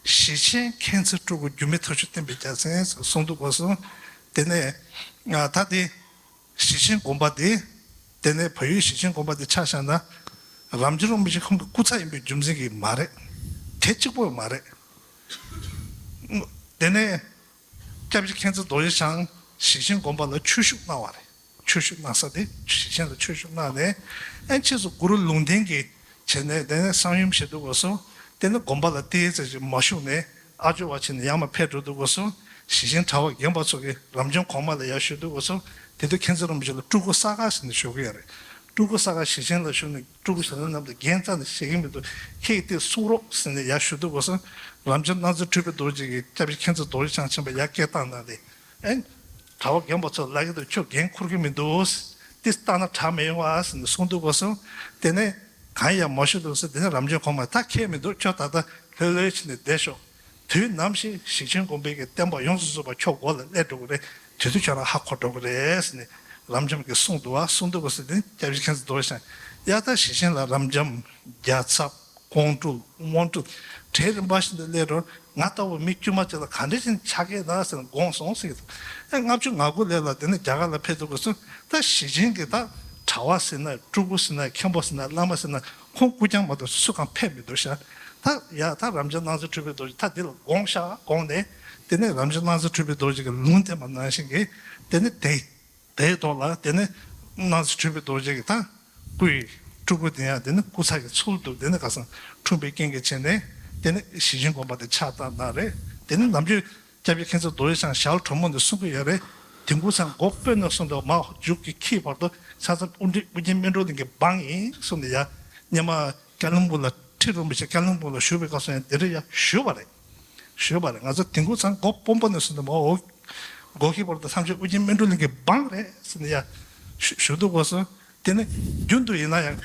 ཞེ་ཆེན་མཁྱེན་བརྩེ་སྤྲུལ་སྐུ་སྒྱུ་མའི་ཐུགས་ཆོས་བསྟན་པའི་རྒྱལ་མཚན་གསུངས་འདུག་གོ་སོང་། དེ་ནས་ད་དེ་ཞེ་ཆེན་དགོན་པ་དེ། དེ་ནས་བལ་ཡུལ་ཞེ་ཆེན་དགོན་པ་དེ་ཆ་བཞག་ན། རབ་འབྱམས་རིན་པོ་ཆེ་ཁོང་གི་སྐུ་ཚབ་ཡིན་པའི་རྒྱུ་མཚན་གྱིས་མ་རེད། དེ་གཅིག་པོ་མ་རེད། དེ་ནས་སྐྱབས་རྗེ་མཁྱེན་བརྩེ་རྡོ་རྗེ་འཆང་ཞེ་ཆེན་དགོན་པ་ལ་ཆོས་ཞུགས་གནང་བ་རེད། ཆོས་ཞུགས་གནང་ས་དེ་ཞེ་ཆེན་ལ་ཆོས་ཞུགས་གནང་ནས། ཨ་ཕྱིས་སུ་གུ་རུ་ལུང་བསྟན་གྱི་བྱས་ནས་དེ་ནས་གསང་ཡུམ་བཞེས་འདུག་གོ་སོང་། དེ་ནས་དགོན་པ་ལ་ཏོག་ཙམ་ཅིག་མ་བཞུགས་ནས་ཨ་ཇོ་བ་བྱས་ནས་ཡར་མར་ཕེབས་འགྲོ་འདུག་གོ་སོང་། ཞེ་ཆེན་གྲྭ་པ་རྒན་པ་ཚོ་གིས་རབ་འབྱམས་གོང་མ་ལ་ཡར་ཞུ་འདུག་གོ་སོང་། དེ་དུས་མཁྱེན་བརྩེ་རིན་པོ་ཆེ་ལ་སྤྲུལ་སྐུ་ས་ག་ཟེར་ནས་ཞུ་གི་ཡོད་རེད། སྤྲུལ་སྐུ་ས་ག་ཞེ་ཆེན་ལ་ཞུ་ནས་སྤྲུལ་སྐུ་ཞེ་ཆེན་རྣམས་དང་རྒྱན་རྩ་ནས་ཞེ་གི་མི་འདུག་ཁྱེད་ཀྱིས་དེ་གསུང་རོགས་ཟེར་ནས་ཡར་ཞུ་འདུག་གོ་སོང་། རབ་འབྱམས་སྣང་ཚུལ་འཁྲུལ་པའི་རྡོ་རྗེ་གིས་སྐྱབས་རྗེ་མཁྱེན་བརྩེ་རྡོ་རྗེ་འཆང་ཆེན་པོ་ཡར་སྐད་བཏང་གནང་སྟེ། ཨེ། གྲྭ་པ་རྒན་པ་ཚོ་ལ་གི་འདུག་ཁྱོད་འགན་འཁུར་གྱི་མི་འདུག་དེ་ལྟ་ན་དྲག་མི་ཡོང་བ་ཟེར་ནས་གསུངས་འདུག་གོ་སོང་། དེ་ནས་གང་ཡང་མ་ཞུ་འདུག་ཟེར། དེ་ནས་རབ་འབྱམས་གོང་མ་ད་ཁྱད་མི་འདུག་ཁྱོད་ད་ལྟ་ལྷོད་ལྷོད་བྱས་ནས་བསྡད་ཤོག་དུས་ནམ་ཞིག་ཞེ་ཆེན་དགོན་པའི་གི་བསྟན་པ་ཡོངས་སུ་རྫོགས་པ་ཁྱོད་མགོ་ལ་སླེབས་འགྲོ་གི་རེད། དེ་དུས་ཁྱོད་རང་ཧ་གོ་འགྲོ་གི་རེད་ཟེར་ནས་རབ་འབྱམས་ཀྱིས་གསུངས་འདུག་བ། གསུངས་འདུག་གོ་སོང་། དེ་ནས་སྐྱབས་རྗེ་མཁྱེན་བརྩེ་རྡོ་རྗེ་འཆང་ཡ་ད་ཞེ་ཆེན་ལ་རབ་འབྱམས་རྒྱལ་ཚབ་ཀོང་སྤྲུལ་དབང་སྤྲུལ་གྲལ་རིམ་པ་བཞིན་དུ་སླེབས་འགྲོ། ང་ལྟ་བུ་མི་དཀྱུས་མ་ཅིག་ལ་ག་འདྲ་ཞིག་ཆགས་ཀྱི་ན་ཟེར་ནས་དགོངས་སོང་ཟེར་གྱི་འདུག་ཨེ། ལྔ་བཅུ་ང་དགུ་ལོ་ལ་དེ་ནས་རྒྱ་གར་ལ་ཕེབས་འདུག་གོ་སོང་། ད་ཞེ་ཆེན་གྱི་ད་གྲྭ་པ་ཟེར་ན་སྤྲུལ་སྐུ་ཟེར་ན་མཁན་པོ་ཟེར་ན་བླ་མ་ཟེར་ན་ཁོང་སྐུ་རྐྱང་མ་གཏོགས་སུ་གང་ཕེབས་མི་འདུག་ཤག་ད་ཡ་ད་རབ་འབྱམས་སྣང་ཚུལ་འཁྲུལ་པའི་རྡོ་རྗེ་ད་འདི་ལ་དགོངས་ཤག་དགོངས་ནས། དེ་ནས་རབ་འབྱམས་སྣང་ཚུལ་འཁྲུལ་པའི་རྡོ་རྗེ་གིས་ལུང་བསྟན་པ་ནང་བཞིན་གྱི་དེ་ནས་དེ། དེའི་ཐོག་ལ་དེ་ནས་སྣང་ཚུལ་འཁྲུལ་པའི་རྡོ་རྗེ་གིས་ད་སྐུའི་སྤྲུལ་སྐུ་དེ་ཡང་དེ་ནས་སྐུ་ཚ་གི་ཚུལ་དུ་དེ་ནས་ཁ་སང་འཁྲུངས་པའི་རྐྱེན་གྱིས་བྱས་ནས་དེ་ནས་ཞེ་ཆེན་དགོན་པ་དེ་ཕྱག་བཏབ་གནང་རེད། དེ་ནས་ནམ་རྒྱུན་སྐྱབས་རྗེ་མཁན་ཆེན་རྡོ་རྗེ་འཆང་ཞལ་དྲོན་མོ་ནས་གསུང་གི་ཡོད་རེད། དེ་ཁ་སང་མགོ་དཔོན་ནས་གསུངས་དུས་མ་མཇུག་གི་ཁྱི་བར་དུ་ཆ་ཚང་ཨུ་རྒྱན་ཨུ་རྒྱན་སྨིན་གྲོལ་གླིང་གི་འབངས་ཡིན་གསུངས་ནས། ཡ་སྔོན་མ་ཀ་ལོན་སྦུག་ལ་ཁྲི་རིན་པོ་ཆེ་ཀ་ལོན་སྦུག་ལ་བཞུགས་པའི་སྐབས་སུ་ཡང་དེ་འདྲ་ཡ་ཞུས་པ་རེད། ཞུས་པ་རེད། ང་ཚོ་དེང་སང་མགོ་དཔོན་པོ་ནས་གསུངས་ནས་མ་འོ། མགོ་ཁྱི་བར་དུ་ཐམས་ཅད་ཨུ་རྒྱན་སྨིན་གྲོལ་གླིང་གི་འབངས་རེད་ཟེར་ནས་ཡ་ཞུ་ཞུ་འདུག་གོ་སོང་། དེ་ནི་རྒྱུན་དུ་ཡིན་ན་ཡང་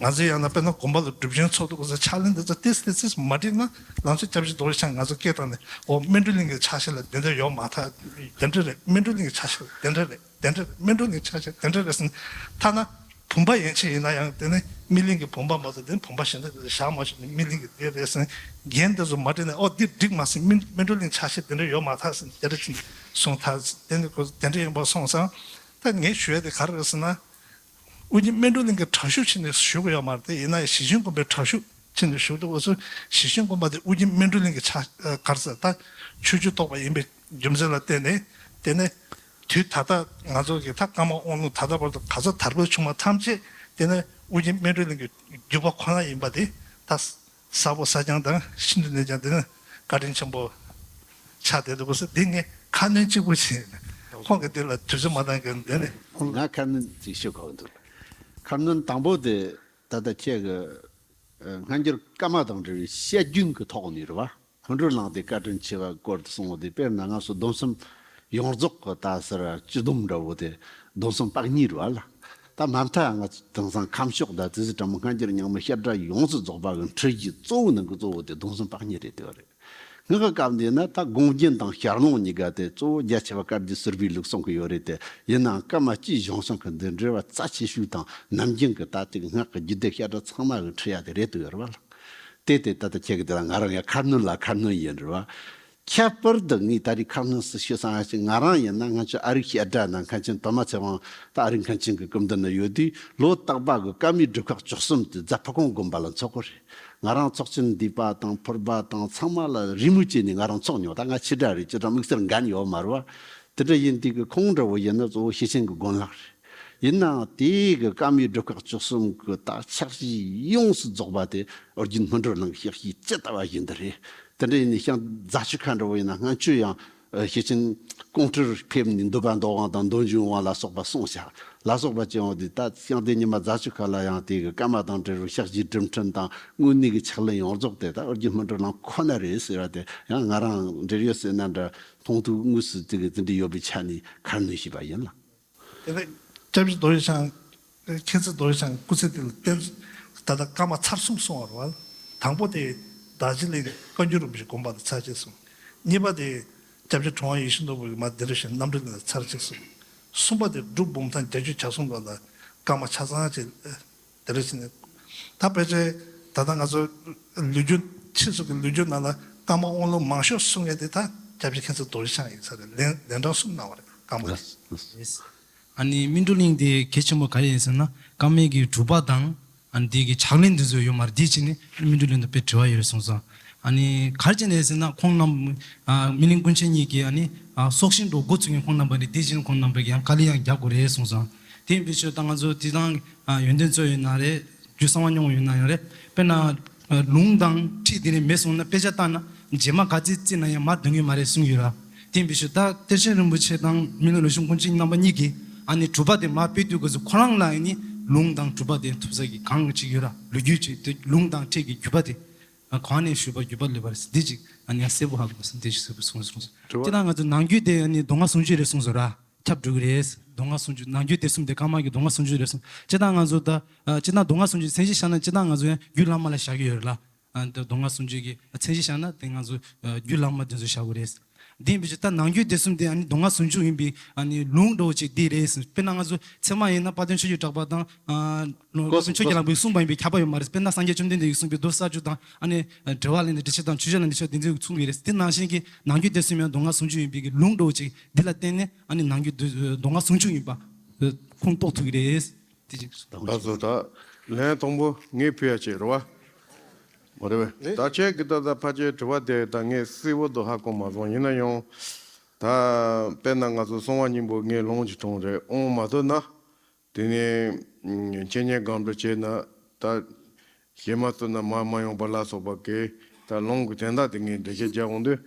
ང་ཚོ་ཡང་ན་དཔེར་ན་དགོན་པ་ལ་སྒྲུབ་ཆེན་ཚོགས་འདུ་གོ་སོང་། ཕྱག་ལེན་འདི་ཚོ་ཏིས་ཏིས་ཏིས་མ་འགྲིག་ན་ལང་ཚོ་སྐྱབས་རྗེ་རྡོ་རྗེ་འཆང་ང་ཚོ་སྐད་བཏང་ནས་འོ་སྨིན་གྲོལ་གླིང་གི་ཕྱག་བཞེས་ལ་དེ་འདྲ་ཡོད་མ་ཐག་དེ་འདྲ་རེད། སྨིན་གྲོལ་གླིང་གི་ཕྱག་བཞེས་དེ་འདྲ་རེད། དེ་འདྲ་རེད། སྨིན་གྲོལ་གླིང་ཕྱག་བཞེས་དེ་འདྲ་རེད་ཟེར་ན། ཐ་ན་བུམ་པ་ཡན་ཆད་ཡིན་ན་ཡང་དེ་ནི་སྨིན་གླིང་གི་བུམ་པ་མ་གཏོགས་དེ་ནི་བུམ་པ་གཞན་དག་དེ་ཚོ་བཞག་མ་བྱུང་ནས་སྨིན་གླིང་གི་དེ་རེད་ཟེར་ན། རྒྱན་དེ་ཚོ་མ་འགྲིག་ན་འོ་འདི་འགྲིག་མ་སོང་། སྨིན་སྨིན་གྲོལ་གླིང་ཕྱག་བཞེས་དེ་འདྲ་ཡོད་མ་ཐག་ཟེར་ནས་དེ་འདྲ་ཅིག་གསུངས་ཐག་དེ་ནི་ཁོ་དེ་འདྲ་ཡིན་པ་སོང་ཙང་། ད་ངས་ཞུ་ཡ་དེ་ག་རེ་རེད་ཟེར་ན། ཨུ་རྒྱན་སྨིན་གྲོལ་གླིང་གི་དྲག་ཤུགས་ཕྱིན་ནས་ཞུ་གི་ཡོད་མ་རེད་དེ། ཡིན་ན་ཡང་ཞེ་ཆེན་དགོན་པའི་དྲག་ཤུགས་ཕྱིན་ནས་ཞུ་འདུག་གོ་སོང་། ཞེ་ཆེན་དགོན་པ་དེ་ཨུ་རྒྱན་སྨིན་གྲོལ་གླིང་གི་ཕྱག་ག་རེ་ཟེར་ད་ཆོས་བརྒྱུད་གཏོགས་པ་ཡིན་པའི་རྒྱུ་མཚན་ལ་བརྟེན་ནས། དེ་ནས་དུས་ད་ལྟ་ང་ཚོ་གི་ད་ཀརྨ་དབང་ལུང་ད་ལྟ་བར་དུ་ག་ཚོད་དར་རྒུད་བྱུང་བ་ཐམས་ཅད་དེ་ནས་ཨུ་རྒྱན་སྨིན་གྲོལ་གླིང་གི་བརྒྱུད་པ་ཁོ་ན་ཡིན་པ་དེ་ད་གསལ་པོ་གསལ་རྐྱང་དང་ཤིན་ཏུ་ནས་ཀྱང་དེ་ནས་བཀའ་དྲིན་ཆེན་པོ་ཆགས་བསྡད་འདུག་གོ་སོང་། འདི་ངས་ཁ་སྣོན་གཅིག་པུ་བྱས། ཁོང་གིས་འདི་ལ་དུས་ཚོད་མ་འདང་གི་འདི་ནས། ང་ཁ་སྣོན་ཅིག་ཞུ་དགོས་འདུག་ཁ་སྣོན་དང་པོ་དེ་ད་ལྟ་ཁྱེད་ཀྱི་ སྔ་འགྱུར་བཀའ་མ་དང་འབྲེལ་བའི་བཤད་རྒྱུན་གྱི་ཐོག་ནས་རེད་བ། སྔོན་འགྲོར་ལངས་ཏེ་བཀའ་དྲིན་ཆེ་བ་སྐོར་དུ་གསུངས་པ་དེ། དཔེར་ན་ང་ཚོ་སྡོམ་གསུམ་ཡོངས་རྫོགས་ཀྱི་ད་ཟེར་སྤྱི་སྡོམ་འདྲ་བོ་དེ་སྡོམ་གསུམ་པ་གཉིས་རེད་བ་ལ། ད་མ་མཐའ་ང་ཚོ་དེང་སང་ཁམས་ཕྱོགས་དང་དེ་ཚོ་འདྲ་མོ་སྔ་འགྱུར་རྙིང་མའི་བཤད་གྲྭ་ཡོངས་སུ་རྫོགས་པ་གི་འཁྲིད་རྒྱུའི་གཙོ་བོ་ནང་གི་གཙོ་བོ་དེ་སྡོམ་གསུམ་པ་གཉིས་རེད་དེ་བ་རེད། ངའི་སྐབས་འདི་ན་ད་དགོངས་རྒྱན་དང་ཞལ་ལུང་གཉིས་ཀ་དེ་གཙོ་བོ་རྒྱ་ཆེ་བ་བཀའ་བརྒྱུད་ཟུར་པའི་ལུགས་གསུང་གི་ཡོད་རེད་དེ། ཡིན་ནའང་བཀའ་མ་སྤྱིའི་གཞུང་གསུང་གི་འདི་འགྲེལ་པ་རྩ་ཆེ་ཤོས་དང་ནམ་རྒྱུན་གྱི་ད་ལྟའི་སྔགས་ཀྱི་རྒྱུད་སྡེ་བཤད་གྲྭ་ཚང་མ་གི་འཁྲིད་ཡ་དེ་རེད་འདུག་ཡོད་རེད་བ་ལ། དེ་དེ་ད་ལྟ་ཁྱེད་ཀྱི་དེ་ལ་ང་རང་ཡང་ཁ་སྣོན་ལ་ཁ་སྣོན་ཡིན་རེད་བ། ཁྱད་པར་དུ་ངས་ད་རེས་ཁ་སྣོན་སུ་ཞུ་བསམ་ཡ་ཞིག་ང་རང་ཡིན་ན་ང་ཚོ་ཨ་རིའི་བཤད་གྲྭ་ནང་མཁན་ཆེན་པདྨ་ཚེ་དབང་ད་ཨ་རིའི་མཁན་ཆེན་གྱི་སྐུ་མདུན་ན་ཡོད་དུས། ལོ་རྟག་པ་གི་བཀའ་མའི་སྒྲུབ་ཁག་བཅུ་གསུམ་དེ་རྫ་ཕུ་ཁུང་དགོན་པ་ལ་འཚོགས་ཀྱི་རེད། ང་རང་ཚོགས་ཆེན་འདུས་པ་དང་ཕུར་པ་དང་ཚང་མ་ལ་རེས་མོས་བྱས་ནས་ང་རང་ཚོགས་མྱོང་། ད་ང་ཕྱི་དགྲ་རེད། ཅི་ལྟར་དམིགས་བསལ་འགན་ཡོད་མ་རེད་བ། དེ་འདྲ་ཡིན་དུས་ཀྱི་ཁོང་འདྲ་བོ་ཡིན་ན་གཙོ་བོ་ཤེར་ཕྱིན་གྱི་དགོན་ལག་རེད། ཡིན་ནའང་དེའི་གི་བཀའ་མའི་སྒྲུབ་ཁག་བཅུ་གསུམ་གི་ད་ཕྱག་བཞེས་ཡོངས་སུ་རྫོགས་པ་དེ་ཨོ་རྒྱན་སྨིན་གྲོལ་གླིང་གི་ཕྱག་བཞེས་ཇི་ལྟ་བ་བཞིན་དུ་རེད། དེ་འདྲ་ཡིན་ནའི་ཤང་རྫ་ཆུ་ཁ་འདྲ་བོ་ཡིན་ན་སྔ་ཆོས་ཡང་། ཨ། ཤེར་ཕྱིན་ཀོང་སྤྲུལ་ཕེབས་ནས་འདོད་པ་འདོད་དབང་དང་འདོད་འཇོའི་དབང་ལ་སོགས་པ་གསུངས་བཞག་ལ་སོགས་པ་བྱས་ཡོང་དུས། ད་ཤང་དེ་ཉི་མ་རྫ་ཆུ་ཁ་ལ་ཡང་དེ་གི་བཀའ་མ་དང་འབྲེལ་བའི་ཕྱག་བཞེས་སྒྲུབ་འཕྲིན་དང་དངོས་གནས་ཀྱི་ཕྱག་ལེན་ཡོངས་རྫོགས་དེ་ད་ཨོ་རྒྱན་སྨིན་གྲོལ་གླིང་ཁོ་ན་རེད་ཟེར་བ་དེ་ཡང་ང་རང་འབྲེལ་ཡོད་ཟེར་ན་འདྲ། མཐོང་ཐོས་དངོས་སུ་དེ་གི་དེ་འདྲ་ཡོད་པའི་ཆ་ནས་ཁ་སྣོན་ཞུས་པ་ཡིན་ལ། དེ་ནས་སྐྱབས་རྗེ་རྡོ་རྗེ་འཆང་། མཁྱེན་བརྩེ་རྡོ་རྗེ་འཆང་སྐུ་ཚེ་འདི་ལ་བརྟེན། ད་ལྟ་བཀའ་མ་ཚར་གསུམ་གསུངས་པ་རེད་བ། དང་པོ་དེ་རྡོ་རྗེ་གླིང་བཀའ་འགྱུར་རིན་པོ་ཆེ་དགོངས་པ་ལ་ཚར་གཅིག་གསུངས། གཉིས་པ་དེ་སྐྱབས་རྗེ་གྲུབ་དབང་ཡིད་བཞིན་ནོར་བུ་གི་མ་འདི་རུ་བཞིན་རྣམ་འགྲེལ་ལ་ཚར་གཅིག་གསུངས། གསུམ་པ་དེ་འབྲུག་འབུམ་ཐང་བརྒྱད་ཅུ་གྱ་གསུམ་པ་ལ་བཀའ་མ་ཆ་ཚང་ཅིག་དེ་རུ་ཕྱིན་ནས། ད་ཕལ་ཆེར་ད་ལྟ་ང་ཚོ་ལོ་རྒྱུས། ཕྱིས་སུ་གི་ལོ་རྒྱུས་ནང་ལ་བཀའ་མ་དབང་ལུང་མང་ཤོས་གསུང་མཁན་དེ་ད་སྐྱབས་རྗེ་མཁྱེན་བརྩེ་རྡོ་རྗེ་འཆང་ཡིན་ས་རེད། ལན་ལན་གྲངས་གསུམ་གནང་བ་རེད། བཀའ་མ་དེ། ཨ་ནི་སྨིན་གྲོལ་གླིང་དེ་གལ་ཆེན་པོ་ག་རེ་ཡིན་ཟེར་ན། བཀའ་མའི་གི་སྒྲུབ་པ་དང་། ཨ་ནི་དེ་གི་ཕྱག་ལེན་དེ་ཚོ་ཡོད་མ་རེད། དེ་ཕྱིན་ནས་སྨིན་གྲོལ་གླིང་དུ་དཔེ་འབྲེལ་བ་ཡོད་རེད་གསུངས་སོང་། ཨ་ནི་ག་རེ་བྱས་ནས་ཟེར་ན། ཁོང་རྣམ། ཨ། སྨིན་གླིང་ཀུན་མཁྱེན་གཉིས་ཀྱིས་ཨ་ནི། ཨ། སྲོག་ཤིང་འགྲོ་འགོ་ཚུགས་མཁན་ཁོང་རྣམ་པ་རེད། དེ་བཞིན་ཁོང་རྣམ་པ་གིས་ཡང་དཀའ་ལས་ཡང་རྒྱག་དགོས་རེད་གསུངས་སོང་། དེ་ཡིན་པའི་ཕྱིར་ད་ང་ཚོ་དེ་དང་། ཨ། ཡོན་ཏན་ཚོ་ཡིན་ན་རེད། རྒྱུ་གསང་བ་སྙོམས་ཡོད་ན་ཡང་རེད། དཔེར་ན། ཨ། ལུང་དང་ཁྲིད་དེ་ནས་མེད་སོང་ན། དཔེ་ཆ་བལྟས་ན་རྗེས་མ་ག་ཚོད་བརྩིས་ན་ཡང་མར་འདོན་གྱི་མ་རེད་གསུངས་ཡོད་ར། དེ་ཡིན་པའི་ཕྱིར་ད་གཏེར་ཆེན་རིན་པོ་ཆེ་དང་སྨིན་གླིང་ལུགས་ཆེན་ཀུན་མཁྱེན་རྣམ་པ་གཉིས་ཀྱིས་ཨ་ནི་སྒྲུབ་པ་དེ་མར་སྤེལ་དུས་སྐབས་སུ་ཁོ་རང་ལ་ཨ་ནི་ལུང་དང་སྒྲུབ་པ་དེ་ཐུབ་ས་གི་གང་ཅིག་ཡོད་ར། ལོ་རྒྱུས་ཅིག་དེ་ལུང་དང་ཁྲིད་ཀྱི་བརྒྱུད་པ་དེ། ཨ། གང་ནས་ཞུས་པ་བརྒྱུད་པ་ལེགས་པ་རེད། འདི་ཅིག་ཨ་ནི་ཡང་གསལ་པོ་ཧ་གོ་སོང་། འདི་ཅིག་གསལ་པོ་གསུངས་སོང་། དྲི་བ། ཁྱེད་རང་ང་ཚོ་ནང་རྒྱུད་དེ་ཨ་ནི་མདོ་སྔགས་ཟུང་འཇུག་རེད་གསུངས་སོང་ར། ཁྱབ་འགྲོ་གི་རེད། མདོ་སྔགས་ཟུང་འཇུག་ནང་རྒྱུད་སྡེ་གསུམ་དེ་བཀའ་མ་གི་མདོ་སྔགས་ཟུང་འཇུག་རེད་གསུངས། སྤྱིར་བཏང་ང་ཚོ་ད། ཨ། སྤྱིར་བཏང་མདོ་སྔགས་ཟུང་འཇུག་མཚན་གཞི་བཞག་ན་སྤྱིར་བཏང་ང་ཚོ་ཡང་རྒྱུད་བླ་མ་ལ་བཞག་གི་ཡོད་རེད་ལ། ཨ། ད་མདོ་སྔགས་ཟུང་འཇུག་གི་མཚན་གཞི་བཞག་ན་དེ་ང་ཚོ་རྒྱུད་བླ་མ་དེ་ཚོ་བཞག་དགོས་རེད། དེ་ཡིན་པའི་ཕྱིར་ད་ནང་རྒྱུད་སྡེ་གསུམ་དེ་ཨ་ནི་མདོ་སྔགས་ཟུང་འཇུག་ཡིན་པའི་ཨ་ནི་ལུང་འདྲ་བོ་ཅིག་འདི་རེད་ཟེར། དཔེར་ན་ང་ཚོ་ཚད་མ་ཡིན་ན་དཔལ་ལྡན་ཆོས་ཀྱི་གྲགས་པ་དང་། ཨ། ལུང་སྟོན་ཆོས་ཀྱི་ལམ་པས་གསུངས་པ་ཡིན་པས་ཁྱབ་པ་ཡོད་མ་རེད། དཔེར་ན་སངས་རྒྱས་བཅོམ་ལྡན་འདས་ཀྱིས་གསུངས་པའི་མདོ་ས་བཅུ་དང་། ཨ་ནི་འགྲེལ་པ་ལས་ནི་འགྲེལ་བཤད་དང་ཆོས་བཤད་ལ་འགྲེལ་བཤད་དེ་ཚོ་གསུངས་པ་རེད། དེ་ནང་བཞིན་གྱི་ནང་རྒྱུད་སྡེ་གསུམ་ཡང་མདོ་སྔགས་ཟུང་འཇུག་ཡིན་པའི་གི་ལུང་འདྲ་བོ་ཅིག་འདི་ལ་བརྟེན་ནས་ཨ་ནི་ནང་རྒྱུད་མདོ་སྔགས་ཟུང་འཇུག་ཡིན་པ་ཁུངས་གཏུགས་ཐུབ་ཀྱི་རེད། དེ་ཅིག་ལགས་སོ། ད་ལན་དང་པོ་ངས་ཕུལ་ཡ་ཅིག་རེད་བ། མ་རེད་བས། ད་ཁྱེད་ཀྱི་ད་ལྟ་ཕལ་ཆེར་དྲི་བ་དེ་ད་ངས་གསལ་བོ་དུ་ཧ་གོ་མ་སོང་། ཡིན་ན་ཡང་། ད་དཔེར་ན་ང་ཚོ་གསང་བ་སྙིང་པོ་ངས་ལུང་ཅིག་དྲངས་རེད། འོང་མ་ཐུབ་ན། དེ་ནས་འཆད་ཉན་སྒོམ་སྒྲུབ་བྱས་ན། ད་ཞལ་མ་བཙུམ་ན་མར་མ་ཡོང་པ་ལ་སོགས་པ་གི་ད་ལུང་གི་དོན་དག་དེ་ངས་འགྲེལ་བཤད་རྒྱག་འོང་དུས།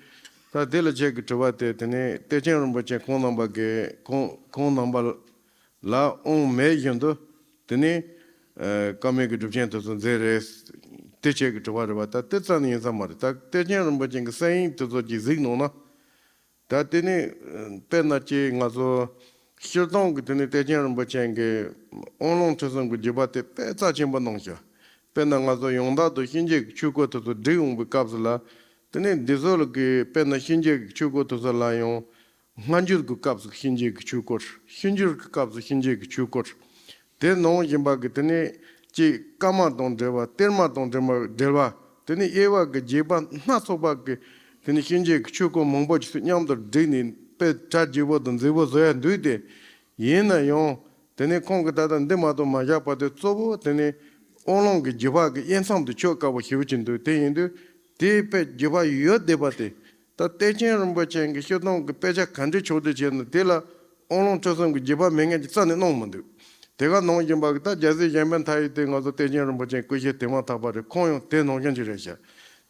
ད་དེ་ལ་ཁྱེད་ཀྱི་དྲི་བ་དེ། དེ་ནས་གཏེར་ཆེན་རིན་པོ་ཆེ་ཁོང་རྣམ་པ་གི་ཁོང་ཁོང་རྣམ་པ་ལ་འོང་མེད་བཞིན་དུ། དེ་ནས་ཨ་བཀའ་མའི་གི་སྒྲུབ་ཆེན་དེ་ཚོ་མཛད་རེད། དེ་ཁྱེད་ཀྱི་དྲི་བ་རེད་བ། ད་དེ་རྩ་ནས་ཡིན་ས་མ་རེད། ད་གཏེར་ཆེན་རིན་པོ་ཆེ་གི་གསན་ཡིག་དེ་ཚོ་ཅིག་གཟིགས་གནང་ན། ད་དེ་ནས་དཔེར་ན་ཅིག་ང་ཚོ་སྤྱིར་བཏང་གི་དེ་ནས་གཏེར་ཆེན་རིན་པོ་ཆེ་གི་དབང་ལུང་ཁྲིད་གསུམ་གྱི་བརྒྱུད་པ་དེ་དཔེ་རྩ་ཆེན་པོ་གནང་ཤག་དཔེར་ན་ང་ཚོ་ཡང་དག་ཏུ་གཤིན་རྗེ་གི་ཆོས་སྐོར་དེ་ཚོ་བསྒྲིགས་འོང་པའི་སྐབས་སུ་ལ། དེ་ནས་འདི་ཚོ་ལ་གི་དཔེར་ན་གཤིན་རྗེ་གི་ཆོས་སྐོར་དེ་ཚོ་ལ་ཡང་། སྔ་འགྱུར་གྱི་སྐབས་སུ་གཤིན་རྗེ་གི་ཆོས་སྐོར། ཕྱི་འགྱུར་གྱི་སྐབས་སུ་གཤིན་རྗེ་གི་ཆོས་སྐོར། དེ་ནང་བཞིན་པ་གི་དེ་ནས་ཅིག་བཀའ་མ་དང་འབྲེལ་བ། གཏེར་མ་དང་འབྲེལ་བ། འབྲེལ་བ། དེ་ནས་དབྱེ་བ་གི་རྒྱས་པ་སྣ་ཚོགས་པ་གི་དེ་ནས་གཤིན་རྗེ་གི་ཆོས་སྐོར་མང་པོ་ཞིག་མཉམ་དུ་བསྒྲིགས་ནས་དཔེ་གྲ་རྒྱས་པོ་དང་མཛེས་པོ་བཟོ་ཡ་འདུག་སྟེ། ཡིན་ན་ཡང་དེ་ནས་ཁོང་གིས་ད་ལྟ་འདི་མ་གཏོགས་མ་བཞག་པ་དེ་གཙོ་བོ་དེ་ནས་དབང་ལུང་གི་བརྒྱུད་པ་གི་དབྱེ་མཚམས་དེ་ཆོད་དཀའ་བོ་ཞེ་པོ་ཅིག་འདུག་དེ་ཡིན་དུས་དེའི་དཔེ་བརྒྱུད་པ་ཡོད་བསྡད་པ་དེ། ད་གཏེར་ཆེན་རིན་པོ་ཆེ་གི་སྤྱིར་བཏང་གི་དཔེ་ཆ་ག་འདྲ་ཕྱོགས་བསྒྲིགས་བྱས་ན་དེ་ལ་དབང་ལུང་ཁྲིད་གསུམ་གྱི་བརྒྱུད་པ་མེད་མཁན་གྱི་རྩ་ནས་གནང་མི་འདུག་དེ་ག་ནང་བཞིན་པ་གི་ད་རྒྱལ་སྲས་གཞན་ཕན་མཐའ་ཡས་དེ་ང་ཚོ་གཏེར་ཆེན་རིན་པོ་ཆེ་སྐུ་གཤེགས་དེ་མ་ཐག་པ་རེད། ཁོང་ཡང་དེ་ནང་བཞིན་ཅིག་རེད་ཤག་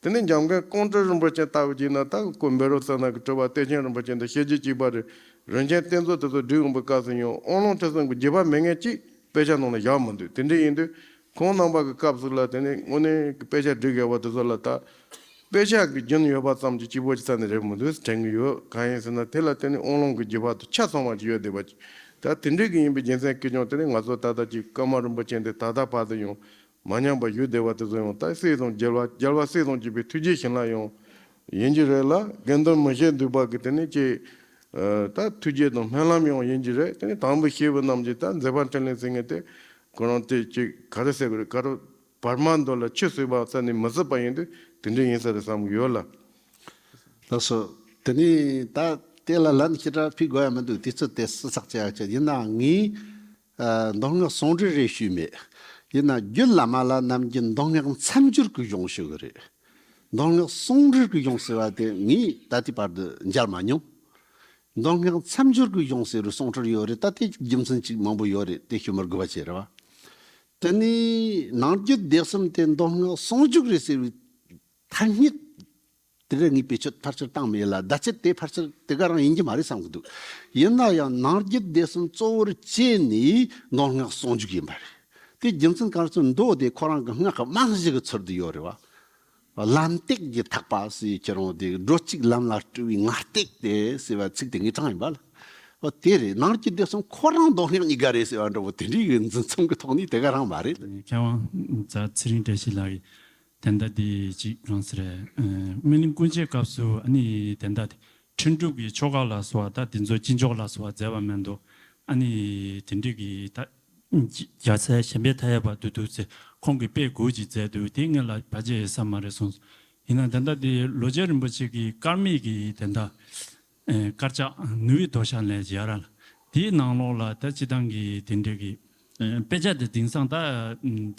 དེ་ནས་འཇམ་མགོན་ཀོང་སྤྲུལ་རིན་པོ་ཆེ་ལྟ་བུ་བྱས་ན་ད་སྐུ་བཻ་རོ་ཙ་ན་གི་སྤྲུལ་པ་གཏེར་ཆེན་རིན་པོ་ཆེ་འདི་ཤེས་རྒྱུད་གཅིག་པ་རེད། རིན་ཆེན་གཏེར་མཛོད་དེ་ཚོ་བསྒྲིགས་ཡོང་པའི་སྐབས་སུ་ཡང་དབང་ལུང་ཁྲིད་གསུམ་གྱི་བརྒྱུད་པ་མེད་མཁན་གཅིག་དཔེ་ཆ་ནང་ལ་བཞག་མི་འདུག་དེ་འདྲ་ཡིན་དུས། ཁོང་རྣམ་པ་གི་སྐབས་སུ་ལ་དེ་ནི་དངོས་གནས་ཀྱི་དཔེ་ཆ་སྒྲིག་ཡོད་པ་དེ་ཚོ་ལ་ད། དཔེ་ཆ་གི་རྒྱུན་ཡོད་པ་ཙམ་གྱིས་སྐྱིད་པོ་ཅིག་རྩ་ནས་རེད་མི་འདུག་དྲན་གྱི་ཡོད། གང་ཡིན་ཟེར་ན་དེ་ལ་བརྟེན་ནས་དབང་ལུང་གི་བརྒྱུད་པ་དང་ཆ་ཚང་བ་ཅིག་ཡོད་བསྡད་པ་ཅིག་ད་དེ་འདྲའི་གི་ཡིན་པའི་རྒྱུ་མཚན་གྱིས་ཀྱང་དེ་ནི་ང་ཚོ་ད་ལྟ་ཅིག་ཀརྨ་རིན་པོ་ཆེ་འདི་ད་ལྟ་བར་དུ་ཡང་མ་ཉམས་པར་བཞུགས་བསྡད་པ་དེ་ཚོ་ཡང་ད་སྲས་དང་རྒྱལ་བ་རྒྱལ་བ་སྲས་དང་བཅས་པའི་ཐུགས་རྗེ་བྱིན་རླབས་ཡང་ཡིན་གྱི་རེད་ལ། དགེ་འདུན་མི་བཞི་འདུས་པ་གི་དེ་ནི་ཅིག་ད་ཐུགས་རྗེ་དང་སྨོན་ལམ་ཡང་ཡིན་གྱི་རེད། དེ་ནི་དང་པོ་ཤེས་པའི་རྣམས་ཀྱིས་ད་མཛད་པ་འཕྲིན་ལས་ཟེར་མཁན་དེ་ཁོ་རང་དེ་ཅིག་ག་རེ་ཟེར་དགོས་རེད། ག་རེ། བར་མ་མདོ་ལ་ཆུད་ཟོས་པ་ཙམ་ནི་མི་སྲིད་པ་ཡིན་དུས་དེ་འདྲ་ཡིན་ས་རེད་བསམ་གྱི་ཡོད་ལ། ལགས་སོ། དེ་ནས་ད་དེ་ལ་ལན་ཞེ་དྲག་ཕུལ་དགོས་ཡ་མི་འདུག་དུས་ཚོད་དེ་སྲིད་ཚགས་ཆེ་ཡ་ཆེ་ཡིན་ན་ངས་ཨ་མདོ་སྔགས་ཟུང་འབྲེལ་རེ་ཞུས་མེད། ཡིན་ན་རྒྱུད་བླ་མ་ལ་ནམ་རྒྱུན་མདོ་སྔགས་མཚམས་སྦྱོར་གྱི་གཞུང་ཞུ་གི་རེད། མདོ་སྔགས་ཟུང་འབྲེལ་གྱི་གཞུང་ཟེར་བ་དེ་ངས་ད་ལྟའི་བར་དུ་མཇལ་མ་མྱོང་། མདོ་སྔགས་མཚམས་སྦྱོར་གྱི་གཞུང་ཟེར་བའི་ཟུང་འབྲེལ་ཡོད་རེད། ད་དེ་རྒྱུ་མཚན་ཅིག་མང་པོ་ཡོད་རེད། དེ་ཞུ་མི་དགོས་པ་བྱས་རེད་བ། དེ་ནས་ནང་རྒྱུད་སྡེ་གསུམ་དེ་མདོ་སྔགས་ཟུང་འཇུག་རེད་ཟེར་བའི་ཐ་སྙད་དེ་རེད། ངས་བེད་སྤྱོད་ཕལ་ཆེར་བཏང་མེད་ལ། བརྡ་ཆད་དེ་ཕལ་ཆེར་དེ་ག་རང་ཡིན་གྱི་མ་རེད་བསམ་གྱི་འདུག་ཡིན་ན་ཡང་ནང་རྒྱུད་སྡེ་གསུམ་གཙོ་བོར་བྱས་ནས་མདོ་སྔགས་ཟུང་འཇུག་ཡིན་པ་རེད། དེ་རྒྱུ་མཚན་ག་རེ་ཟེར་ན་མདོ་དེ་ཁོ་རང་གི་སྔགས་ཀྱི་རྨང་གཞི་གི་ཚུལ་དུ་ཡོད་རེད་བ། ལན་སྟེགས་ཀྱི་ཐག་པ་ཟེར། ཁྱེད་རང་དེ་སྒྲོ་གཅིག་ལམ་ལ་སྤྲུལ་བའི་ངར་སྟེགས་དེ་ཟེར་བ་ཚིག་དེ་ངས་དྲངས་ཡིན་པ་ལ། འོ་དེ་རེད། ནང་རྒྱུད་སྡེ་གསུམ་ཁོ་རང་མདོ་སྔགས་གཉིས་ཀ་རེད་ཟེར་བ་འདྲ་བོ་དེ་འདྲའི་གི་འཛིན་མཚམས་ཀྱི་ཐོག་ནས་དེ་ག་རང་མ་རེད། མཁས་དབང་རྫ་ཚེ་རིང་བཀྲ་ཤིས་ལགས་ཀྱིས་དེ་འདྲ་དེ་ཅིག་གང་ཟེར། སྨིན་གླིང་སྐུ་མཆེད་སྐབས་སུ་ཨ་ནི་དེ་འདྲ་དེ་ཁྲིན་ཀྲུག་གི་ཆོ་ག་ལ་སོགས་པ་ད་དེ་ཚོ་སྤྱི་འཇོག་ལ་སོགས་པ་མཛད་པ་མེད་འདུག་ཨ་ནི་དེ་འདྲའི་གི་ད། རྒྱལ་སྲས་གཞན་ཕན་མཐའ་ཡས་པ་འདུག་འདུག་ཟེར་ཁོང་གིས་དཔེ་དགུ་ཅིག་མཛད་འདུག་དེ་སྔོན་ལ་བར་ཆད་ཡོད་ས་མ་རེད་གསུངས། ཡིན་ན་ད་ལྟ་དེ་ལོ་ཆེན་རིན་པོ་ཆེ་གི་དཀར་མིག་གི་དེ་འདྲ་དཀར་ཆག་ནུས་པའི་དོ་ཤལ་ལས་ཡར་ལ་དེའི་ནང་ལོགས་ལ་ད་སྤྱི་བཏང་གི་དེ་འདྲ་གི་དཔེ་ཆ་དེ་དེང་སང་ད་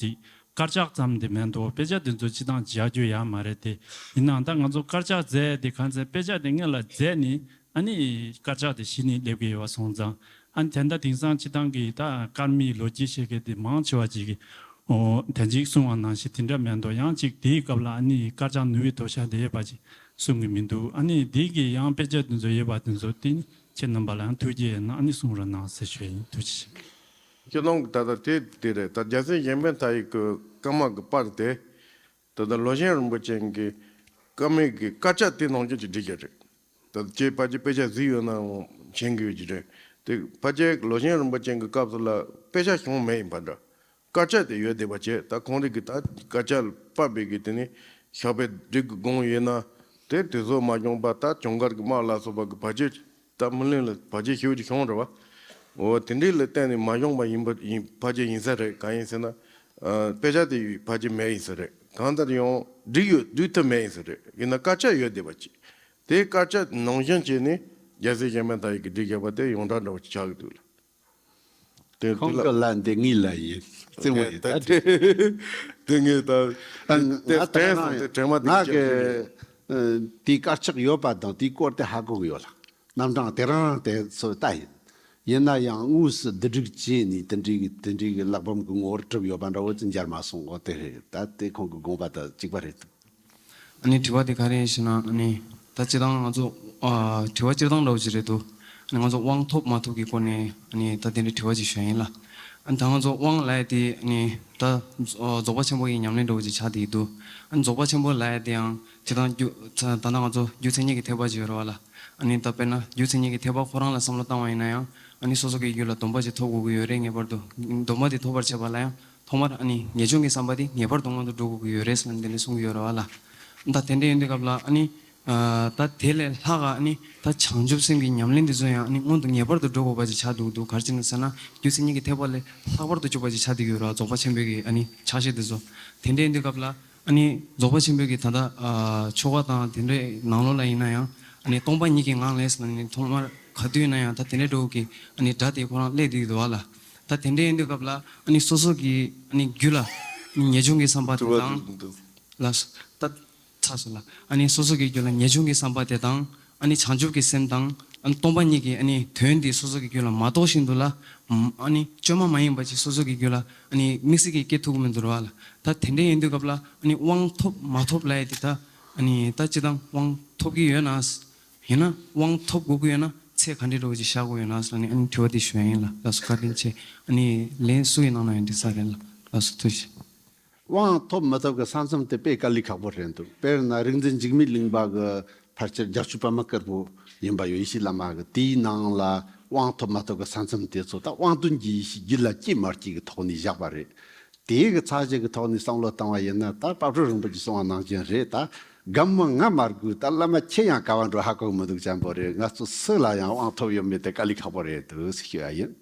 དེ་དཀར་ཆག་ཙམ་དེ་མེད་འདུག་དཔེ་ཆ་དེ་ཚོ་སྤྱི་བཏང་བཞག་རྒྱུ་ཡག་མ་རེད་དེ། ཡིན་ནའང་ད་ང་ཚོ་དཀར་ཆག་མཛད་དེ་གང་ཚེ་དཔེ་ཆ་དེ་སྔོན་ལ་མཛད་ནི། ཨ་ནི་དཀར་ཆག་དེ་གཞི་ནས་སླེབས་ཀྱི་ཡོད་པ་སོང་ཙང་། ཨ་ནི་དེ་འདྲ་དེང་སང་སྤྱི་བཏང་གི་ད་དཀར་མིག་ལོ་རྒྱུས་བཤད་མཁན་དེ་མང་ཆེ་བ་ཅིག་གིས་ཨོ་དེ་ཅིག་གསུང་བ་ནང་བཞིན་དེ་འདྲ་མེད་འདུག་ཡང་ཅིག་དེའི་སྐབས་ལ་ཨ་ནི་དཀར་ཆག་ནུས་པའི་དོ་ཤལ་དེ་ཡོད་པ་ཅིག་གསུང་གི་མི་འདུག་ཨ་ནི་དེ་གི་ཡང་དཔེ་ཆ་དེ་ཚོ་ཡོད་པ་དེ་ཚོ་དེ་ཁྱེད་རྣམ་པ་ལ་ཡང་ཐུགས་རྗེ་གནང་། ཨ་ནི་གསུང་རོགས་གནང་ཟེར་ཞུ་ཡིན། ཐུགས་རྗེ་ཆེ། ཁྱེད་རང་གི་ད་ལྟ་དེ་དེ་རེད། ད་རྒྱལ་སྲས་གཞན་ཕན་མཐའ་ཡས་ཀྱི་བཀའ་མ་གི་པར་དེ། ད་ལྟ་ལོ་ཆེན་རིན་པོ་ཆེ་གི་བཀའ་མའི་གི་དཀར་ཆག་དེ་ནང་བཞིན་གྱི་བསྒྲིགས་ཡོད་རེད། ད་ལྟ་ཁྱེད་ཕལ་ཆེར་དཔེ་ཆ་གཟིགས་ཡོད་ན་མཁྱེན་གྱི་ཡོད་ཀྱི་རེད། དེ་ཕལ་ཆེར་ལོ་ཆེན་རིན་པོ་ཆེ་གི་སྐབས་སུ་ལ་དཔེ་ཆ་བྱུང་མེད་ཡིན་པ་འདྲ། དཀར་ཆག་དེ་ཡོད་བསྡད་པ་བྱས། ད་ཁོང་རང་གི་ད་དཀར་ཆག་ཕབ་པའི་གི་དེ་ནི་ཞགས་པའི་སྒྲིག་གི་དགོངས་ཡོད་ན། དེ་དེ་ཚོ་མ་བྱུང་པ་ད་གྱོང་མཁར་གྱི་དམག་ལ་སོགས་པ་གི་བར་ཆད། ད་སྨིན་གླིང་ལ་བར་ཆད་ཞེ་པོ་ཅིག་བྱུང་རེད་བ། འོ་དེ་འདྲའི་ལ་བརྟེན་ནས་མ་བྱུང་བ་ཡིན་པ་ཡིན་བར་ཆད་ཡིན་ས་རེད། གང་ཡིན་ཟེར་ན། ཨ་དཔེ་ཆ་དེ་བར་ཆད་མེད་ཡིན་ས་རེད། གང་ལྟར་ཡང་བསྒྲིགས་ཡོད་བསྒྲིགས་ཐུབ་མེད་ཡིན་ས་རེད། ཡིན་ན་དཀར་ཆག་ཡོད་བསྡད་པ་ཅིག་དེ་དཀར་ཆག་ནང་བཞིན་བྱས་ནས་རྒྱལ་སྲས་གཞན་ཕན་མཐའ་ཡས་ཀྱིས་བསྒྲིགས་བཞག་པ་དེ་ཡོངས་གྲགས་འདྲ་བོ་ཅིག་ཆགས་ཀྱི་འདུག་ལ། དེ་ཁོང་གི་ལན་དེ་ངའི་ལན་ཡིན། རྩེད་མོ་ཡིན། ད་དེ་དེ་ངས་ད་ང་དེ་ད་དྲན་སོང་། དེ་དྲན་མ་ང་དེ་གི་ཨ་དེའི་དཀར་ཆག་ཡོད་པ་དང་དེའི་སྐོར་དེ་ཧ་གོ་གི་ཡོད་ལ། རྣམ་གྲངས་དེ་རང་དེ་ཚོ་ལྟ་ཡིན། ཡིན་ན་ཡང་དངོས་སུ་བསྡུ་སྒྲིག་བྱས་ནས་དེ་འདྲའི་གི་དེ་འདྲའི་གི་གླེགས་བམ་གི་ངོ་བོར་གྲུབ་ཡོད་པ་འདྲ་བོ་ཅིག་མཇལ་མ་སོང་། འོ་དེ་རེད། ད་དེ་ཁོང་གི་དགོངས་པ་དང་གཅིག་པ་རེད། ཨ་ནི་དྲི་བ་དེ་ག་རེ་ཡིན་ཞེ་ན། ཨ་ནི་ད་སྤྱིར་བཏང་ང་ཚོ་ཨ་དྲི་བ་སྤྱིར་བཏང་འདྲ་བོ་ཅིག་རེད་འདུག་ཨ་ནི་ང་ཚོ་དབང་ཐོབ་མ་ཐོབ་ཀྱི་སྐོར་ནས་ཨ་ནི་ད་དེ་འདྲའི་དྲི་བ་ཅིག་ཞུ་ཡིན་ལ། ཨ་ནི་ད་ང་ཚོ་དབང་ལབ་ཡ་དེ་ཨ་ནི་ད་རྫོགས་པ་ཆེན་པོ་ཡི་ཉམས་ལེན་འདྲ་བོ་ཅིག་ཆགས་བསྡད་ཀྱི་འདུག་ཨ་ནི་རྫོགས་པ་ཆེན་པོ་ལབ་ཡ་དེ་ཡང་སྤྱིར་བཏང་རྒྱུ་ད་ལྟ་ང་ཚོ་རྒྱུ་མཚན་ཉིད་ཀྱི་ཐེག་པ་ཅིག་ཡོད་རེད་བ་ལ། ཨ་ནི་ད་དཔེར་ན་རྒྱུ་མཚན་ཉིད་ཀྱི་ཐེག་པ་ཁོ་རང་ལ་བསམ་བློ་བཏང་བ་ཡིན་ན་ཡང་། ཨ་ནི་སོ་སོ་གི་རྒྱུད་ལ་སྡོམ་པ་ཅིག་ཐོབ་དགོས་ཀྱི་ཡོད་རེད། ངེས་པར་དུ་སྡོམ་པ་དེ་ཐོབ་པར་བྱེད་པ་ལ་ཡང་ཐོག་མར་ཨ་ནི་ངེས་འབྱུང་གི་བསམ་པ་དེ་ངེས་པར་དུ་སྔོན་དུ་འགྲོ་དགོས་ཀྱི་ཡོད་རེད་ཟེར་ནས་དེ་འདྲ་གསུང་གི་ཡོད་རེད་བ་ལ། ད་དེ་འདྲ་ཡིན་དུས་སྐབས་ལ་ཨ་ནི་ཨ་ད་དེ་ལས་ལྷག་ག་ཨ་ནི་ད་བྱང་ཆུབ་སེམས་ཀྱི་ཉམས་ལེན་དེ་ཚོ་ཡང་ཨ་ནི་སྔོན་དུ་ངེས་པར་དུ་འགྲོ་དགོས་པ་ཅིག་ཆགས་འདུག་འདུག་ག་རེ་བྱས་ནས་ཟེར་ན། རྒྱུ་མཚན་ཉིད་ཀྱི་ཐེག་པ་ལས་ལྷག་པར་དུ་གྱུར་པ་ཅིག་ཆགས་བསྡད་ཀྱི་ཡོད་རེད་བ། རྫོགས་པ་ཆེན་པོའི་གི་ཨ་ནི་ཕྱག་བཞེས་དེ་ཚོ། དེ་འདྲ་ཡིན་དུས་སྐབས་ལ། ཨ་ནི་རྫོགས་པ་ཆེན་པོའི་གི་ད་ལྟ་ཨ་ཆོ་ག་དང་དེ་འདྲའི་ནང་ལོགས་ལ་ཡིན་ན་ཡང་། ཨ་ནི་སྟོང་པ་ཉིད་ཀྱི་ངང་ལས་ཟེར་ནས་ཐོག་མར་ག་དུས་ཡིན་ན་ཡང་ད་དེ་འདྲའི་འདྲ་བོ་གི་ཨ་ནི་སྒྲ་དེ་ཁོ་རང་སླེབས་བསྡད་ཀྱི་འདུག་བ་ལ། ད་དེ་འདྲ་ཡིན་དུས་སྐབས་ལ་ཨ་ནི་སོ་སོ་གི་ཨ་ནི་རྒྱུད་ལ་ཨ་ནི་ངེས་འབྱུང་གི་བསམ་པ་དེ་དང་། ལགས་སོ། ད་ཚར་སོང་ལ། ཨ་ནི་སོ་སོ་གི་རྒྱུད་ལ་ངེས་འབྱུང་གི་བསམ་པ་དེ་དང་། ཨ་ནི་བྱང་ཆུབ་ཀྱི་སེམས་དང་། ཨ་ནི་སྟོང་པ་ཉིད་ཀྱི་ཨ་ནི་དོན་དེ་སོ་སོ་གི་རྒྱུད་ལ་མ་རྟོགས་བཞིན་དུ་ལ། ཨ་ནི་བཅོས་མ་མ་ཡིན་པ་ཅིག་སོ་སོ་གི་རྒྱུད་ལ་ཨ་ནི་དམིགས་བསལ་གྱི་སྐྱེ་ཐུབ་ཀྱི་མི་འདུག་ར་བ་ལ། ད་དེ་འདྲ་ཡིན་དུས་སྐབས་ལ་ཨ་ནི་དབང་ཐོབ་མ་ཐོབ་ལབ་ཡ་དེ་ད་ཨ་ནི་ད་སྤྱིར་བཏང་དབང་ཐོབ་ཀྱི་ཡོད་ན། ཡིན་ན་དབང་ཐོབ་དགོས་ཀྱི་ཡོད་ན་ཚད་ག་འདྲའི་འདྲ་བོ་ཅིག་བཞག་དགོས་ཡོད་ན་ཟེར་ནས་ཨ་ནི་དྲི་བ་དེ་ཞུ་ཡ་ཡིན་ལ། ལགས་སོ། བཀའ་དྲིན་ཆེ། ཨ་ནི་ལན་སུ་ཡིས་གནང་ན་ཡང་འགྲིག་ས་རེད་ལ། ལགས་སོ། ཐུགས་རྗེ་ཆེ། དབང་ཐོབ་མི་ཐོབ་ཀྱི་ས་མཚམས་དེ་དཔེ་དཀའ་ལས་ཁག་པོ་རེད་འདུག་དཔེར་ན་རིག་འཛིན་འཇིགས་མེད་གླིང་པ་གི་ཕལ་ཆེར་རྒྱ་ཆོས་པད་མ་དཀར་པོ་ཡིན་པ་ཡོད། ཡེ་ཤེས་བླ་མ་གི་དེའི་ནང་ལ་དབང་ཐོབ་མ་ཐོབ་ཀྱི་ས་མཚམས་དེ་ཚོ་ད་དབང་དོན་གྱི་ཡེ་ཤེས་རྒྱུད་ལ་སྐྱེ་མ་སྐྱེ་གི་ཐོག་ནས་བཞག་པ་རེད། དེའི་གི་ཚད་གཞི་གི་ཐོག་ནས་བསམ་བློ་བཏང་བ་ཡིན་ན། ད་དཔལ་སྤྲུལ་རིན་པོ་ཆེ་གསུང་བ་ནང་བཞིན་རེད། ད་དགའ་མོ་ང་མ་དགོས། ད་བླ་མ་ཁྱེད་ཡང་ག་བ་འགྲོ་ཧ་གོ་མི་འདུག་ཅན་པོ་རེད། ང་ཚོ་སུ་ལ་ཡང་དབང་ཐོབ་ཡོད་མེད་དེ་དཀའ་ལས་ཁག་པོ་རེད་འདུག་ཟེར་ཞུ་ཡ་ཡིན།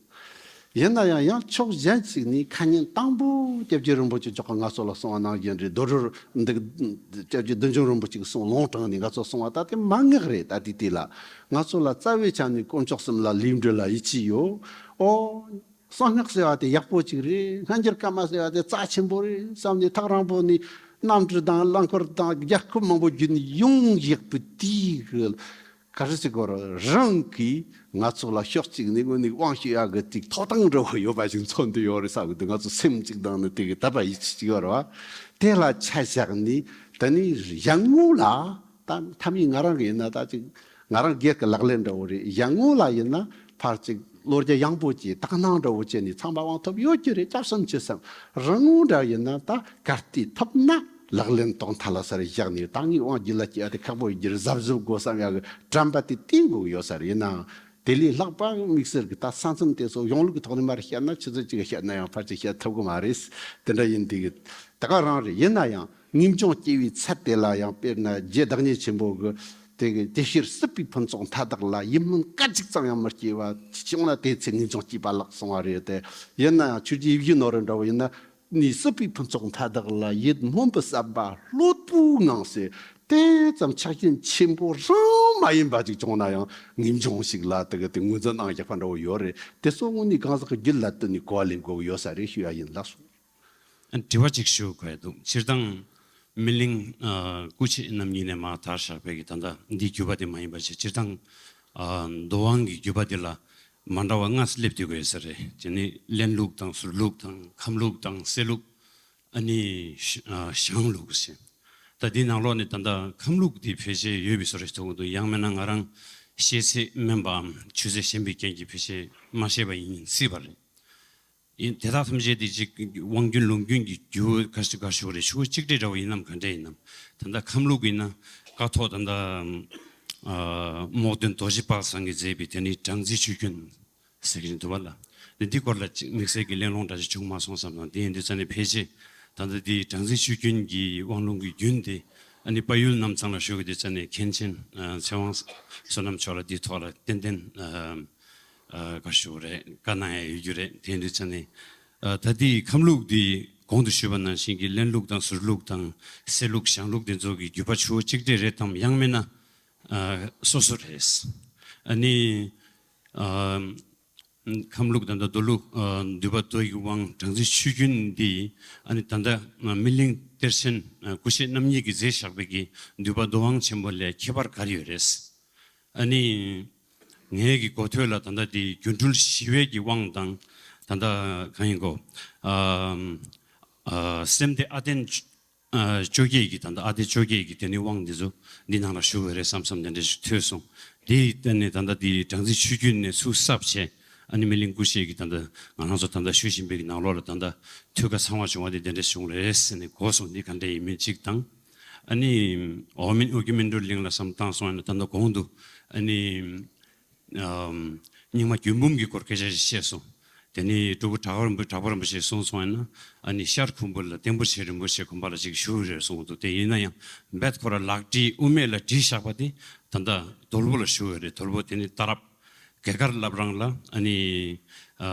ཡིན་ན་ཡང་ཡང་ཕྱོགས་གཞན་ཞིག་ནས་ཁ་ཉིན་དང་པོ་སྐྱབས་རྗེ་རིན་པོ་ཆེ་མཆོག་གིས་ང་ཚོ་ལ་གསུང་བ་ནང་བཞིན་རེད། རྡོ་རུ་འདི་སྐྱབས་རྗེ་བདུད་འཇོམས་རིན་པོ་ཆེ་གིས་གསུང་ལུང་དྲངས་ནས་ང་ཚོ་གསུང་བ་ད་དེ་མ་ངག་རེད། ད་དེ་དེ་ལ་ང་ཚོ་ལ་རྩ་བའི་ཆ་ནས་དཀོན་མཆོག་གསུམ་ལ་ལུས་འབྲེལ་ལ་ཡིད་ཆེས་ཡོད། ཨོ། གསང་སྔགས་ཟེར་བ་དེ་ཡག་པོ་ཅིག་རེད། སྔ་འགྱུར་བཀའ་མ་ཟེར་བ་དེ་རྩ་ཆེན་པོ་རེད་བསམ་ནས་ཐག་རིང་པོ་ནས་གནམ་གྲུ་དང་རླངས་འཁོར་དང་རྒྱལ་ཁབ་མང་པོ་བརྒྱུད་ནས་ཡོང་བཞག་པའི་དུས་ཀྱི་ག་རེ་ཟེར་དགོས་རེད། རང་གིས་ང་ཚོ་ལ་ཕྱོགས་གཅིག་ནས་དངོས་གནས་དབང་ཞུ་ཡག་གི་ཅིག་ཐོབ་ཐང་འདྲ་བོ་ཡོད་པ་ཞིག་མཚོན་གྱི་ཡོད་རེད་བསམ་གྱི་འདུག་ང་ཚོ་སེམས་གཅིག་དང་ནི་དེ་གི་དད་པ་ཡིད་ཆེས་ཅིག་ཡོད་རེད་བ། དེ་ལ་ཆ་བཞག་ནས་དེ་ནས་ཡར་སྔོན་ལ་ད་མཐའ་མའི་ང་རང་གི་ཡིན་ན་ད་ཅིག་ང་རང་སྒེར་གྱི་ལག་ལེན་འདྲ་བོ་རེད། ཡར་སྔོན་ལ་ཡིན་ན་ཕར་ཅིག་བློ་རྒྱ་ཡངས་པོ་བྱས། དག་སྣང་འདྲ་བོ་བྱས་ནས་ཚང་མ་དབང་ཐོབ་ཡོད་ཀྱི་རེད། སྐྱབས་སུ་མཆི་བསམ། རང་ངོ་འདྲ་ཡིན་ན་ད་གར་སྟེགས་ཐོབ་ན་ལག་ལེན་ཐོག་མཐའ་ལ་སར་བཞག་ནས་ད་ངས་དབང་རྒྱུད་ལ་སྐྱེ་བ་དེ་ཁག་པོ་ཡིན་གྱི་རེད། གཟབ་གཟབ་དགོས་བསམ་ཡག་གི་དྲན་པ་དེ་བསྟེན་དགོས་ཀྱི་ཡོད་ས་རེད། ཡིན་ནའང་དེ་ལས་ལྷག་པ་དམིགས་བསལ་གྱི་ད་ས་མཚམས་དེ་ཚོ་གཞུང་ལུགས་ཀྱི་ཐོག་ནས་མར་བཤད་ན་ཆུ་ཚོད་གཅིག་བཤད་ན་ཡང་ཕལ་ཆེར་བཤད་ཐུབ་ཀྱི་མ་རེད། དེ་འདྲ་ཡིན་དུས་ད་ག་རང་རེད། ཡིན་ན་ཡང་ངེས་འབྱུང་སྐྱེ་བའི་ཚད་དེ་ལ་ཡང་དཔེར་ན་རྗེ་བདག་ཉིད་ཆེན་པོ་གི་དེ་གི་དེ་ཕྱིར་སྲིད་པའི་ཕུན་ཚོགས་མཐའ་དག་ལ་ཡིད་སྨོན་སྐད་ཅིག་ཙམ་ཡང་མི་སྐྱེ་བ་བྱུང་ན་དེ་ཚེ་ངེས་འབྱུང་སྐྱེས་པ་ལགས་གསུང་བ་རེད་དེ། ཡིན་ན་ཡང་ཆོས་རྗེ་ཡིད་བཞིན་ནོར་བུ་འདྲ་བོ་ཡིན་ན་ནི་སྲིད་པའི་ཕུན་ཚོགས་མཐའ་དག་ལ་ཡིད་སྨོན་པའི་ཟབ་པ་ལྷོད་པོའི་ངང་ཟེར། དེ་ཙམ་ཆགས་ཞེན་ཆེན་པོ་རང་མ་ཡིན་པ་ཅིག་བྱུང་ན་ཡང་ངེས་འབྱུང་ཞིག་ལ་དེ་གི་དེ་ངོས་འཛིན་གནང་བཞག་པ་འདྲ་བོ་ཡོད་རེད། དེ་ཚོ་དངོས་གནས་གང་ཟག་གི་རྒྱུད་ལ་བསྟུན་ནས་གོ་བ་ལེན་དགོས་ཀྱི་ཡོད་ས་རེད་ཞུ་ཡ་ཡིན་ལགས་སོ། དྲི་བ་གཅིག་ཞུ་དགོས་འདུག་སྤྱིར་བཏང་སྨིན་གླིང་ཨ་སྐུ་མཆེད་རྣམ་གཉིས་ནས་མར་དར་བཞག་པའི་གི་ད་ལྟ་འདིའི་བརྒྱུད་པ་དེ་མ་ཡིན་པ་བྱས། སྤྱིར་བཏང་ཨ་འདུལ་དབང་གི་བརྒྱུད་པ་དེ་ལ་མ་འདྲ་བ་ལྔ་སླེབས་བསྡད་ཀྱི་ཡོད་ས་རེད། དེ་ནི་གླན་ལུགས་དང་ཟུར་ལུགས་དང་ཁམས་ལུགས་དང་སེར་ལུགས། ཨ་ནི་ཨ་ཞང་ལུགས་ཟེར། ད་འདིའི་ནང་ལོགས་ནས་ད་ལྟ་ཁམས་ལུགས་དེ་ཕལ་ཆེར་ཡོད་པའི་བཟོ་འདྲ་ཞིག་མཐོང་གི་འདུག་ཡང་མིན་ན་ང་རང་ཤེས་ཚད་དམན་པའམ་ཆོས་ཚད་ཞན་པའི་རྐྱེན་གྱིས་ཕལ་ཆེར་མ་ཤེས་པ་ཡིན་སྲིད་པ་རེད། ཡིན་དེ་དག་ཐམས་ཅད་དེ་གཅིག་དབང་རྒྱུན་ལུང་རྒྱུན་གྱི་རྒྱུ་ག་ཞིག་ག་ཞུ་བ་རེད། ཆུ་བོ་གཅིག་འདྲེས་འདྲ་བོ་ཡིན་ནམ་ག་འདྲ་ཡིན་ནམ། ད་ལྟ་ཁམས་ལུགས་ཡིན་ན་ཀཿཐོག་ད་ལྟ་ཨ་རྨོག་དོན་རྡོ་རྗེ་དཔལ་བཟང་གིས་མཛད་པའི་དེ་ནི་སྦྲང་རྩིའི་ཆུ་རྒྱུན་ཟེར་གྱི་འདུག་བ་ལ། དེ་འདི་སྐོར་ལ་གཅིག་དམིགས་བསལ་གྱི་གླེང་སློང་འདྲ་ཞིག་བྱུང་མ་སོང་བསམ་སོང་། དེ་ཡིན་དུས་ཙ་ནས་ཕལ་ཆེར་ད་ལྟ་འདི་སྦྲང་རྩིའི་ཆུ་རྒྱུན་གྱི་དབང་ལུང་གི་རྒྱུན་དེ་ཨ་ནི་དཔལ་ཡུལ་རྣམ་ཚང་ལ་ཞུ་གི་དུས་ཙ་ནས་མཁན་ཆེན་ཨ་ཚེ་དབང་བསོད་ནམས་མཆོག་ལ་འདིའི་ཐོག་ལ་ཏན་ཏན་ཨ་ཨ་ག་ཞུ་རེད། བཀའ་གནང་ཡ་ཡོད་རྒྱུ་རེད། དེ་འདྲ་ཙ་ནས་ཨ་ད་ལྟའི་ཁམས་ལུགས་འདི་གོང་དུ་ཞུས་པ་ནང་བཞིན་གྱི་གླན་ལུགས་དང་ཟུར་ལུགས་དང་སེར་ལུགས་ཞང་ལུགས་དེ་ཚོ་གི་བརྒྱུད་པ་ཆུ་བོ་གཅིག་འདྲེས་རེད་དམ། ཡང་མིན་ན་ཨ་སོ་སོ་རེད། ཨ་ནི་ཨ་ཁམས་ལུགས་ད་ལྟ་མདོ་ལུགས་ཨ་འདུས་པ་མདོ་ཡི་དབང་སྦྲང་རྩིའི་ཆུ་རྒྱུན་འདི་ཨ་ནི་ད་ལྟ་སྨིན་གླིང་གཏེར་ཆེན་ཨ་སྐུ་མཆེད་རྣམ་གཉིས་ཀྱིས་མཛད་བཞག་པའི་གི་འདུས་པ་མདོ་དབང་ཆེན་པོ་ལས་ཁྱད་པར་ག་རེ་ཡོད་རེད། ཨ་ནི་ངའི་གི་གོ་ཐོས་ལ་ད་ལྟ་འདི་སྒྱུ་འཕྲུལ་ཞི་བའི་གི་དབང་དང་ད་ལྟ་གང་ཡིན་གོ། ཨ་ཨ་སེམས་སྡེ་ཨ་བརྟན་ཨ་བཅོ་བརྒྱད་ཀྱི་ད་ལྟ་ཨ་བརྟན་བཅོ་བརྒྱད་ཀྱི་དེ་ནི་དབང་འདི་ཚོ་འདི་ནང་ལ་ཞུགས་པ་རེད་བསམ་བསམ་དེ་འདྲ་ཞིག་ཐོས་སོང་། དེ་ཡི་སྟེང་ནས་ད་ལྟ་འདི་སྦྲང་རྩིའི་ཆུ་རྒྱུན་ནས་ཚུར་གསབ་བྱས། ཨ་ནི་སྨིན་གླིང་སྐུ་མཆེད་ཀྱིས་ད་ལྟ་ང་རང་ཚོ་ད་ལྟ་ཞུ་བཞིན་པའི་གི་ནང་ལོགས་ལ་ད་ལྟ་ཐོས་ཁ་ཚང་བ་བྱུང་བ་དེ་དེ་འདྲ་བྱུང་རེད་ཟེར་ནས་གོ་སོང་། འདི་ག་འདྲ་ཡིན་མིན་གཅིག་དང་། ཨ་ནི་འོག་མིན་ཨོ་རྒྱན་སྨིན་གྲོལ་གླིང་ལ་བསམ་བཏང་སོང་ཡིན་ན་ད་ལྟ་གོང་དུ་ཨ་ནི་ཨམ་རྙིང་མ་རྒྱུད་འབུམ་གྱི་སྐོར་སྐད་ཆ་ཞིག་བཤད་སོང་། དེ་ནི་སྤྲུལ་སྐུ་གྲགས་པ་རིན་པོ་གྲགས་པ་རིན་པོ་ཆེས་གསུངས་སོང་ཡིན་ན་ཨ་ནི་ཤར་ཁུམ་བུ་ལ་བསྟན་པོ་ཆེ་རིན་པོ་ཆེ་དགོན་པ་ལ་ཅིག་བཞུགས་ཡོད་རེད་གསུངས་འདུག་དེ་ཡིན་ན་ཡང་རྦད་ཁོ་ར་ལག་བྲིས་དབུ་མེད་ལ་བྲིས་བཞག་པ་དེ་ད་ལྟ་དོལ་པོ་ལ་བཞུགས་ཡོད་རེད། དོལ་པོ་དེ་ནི་ཏཱ་རབ་གེ་ཀར་བླ་བྲང་ལ་ཨ་ནི་ཨ་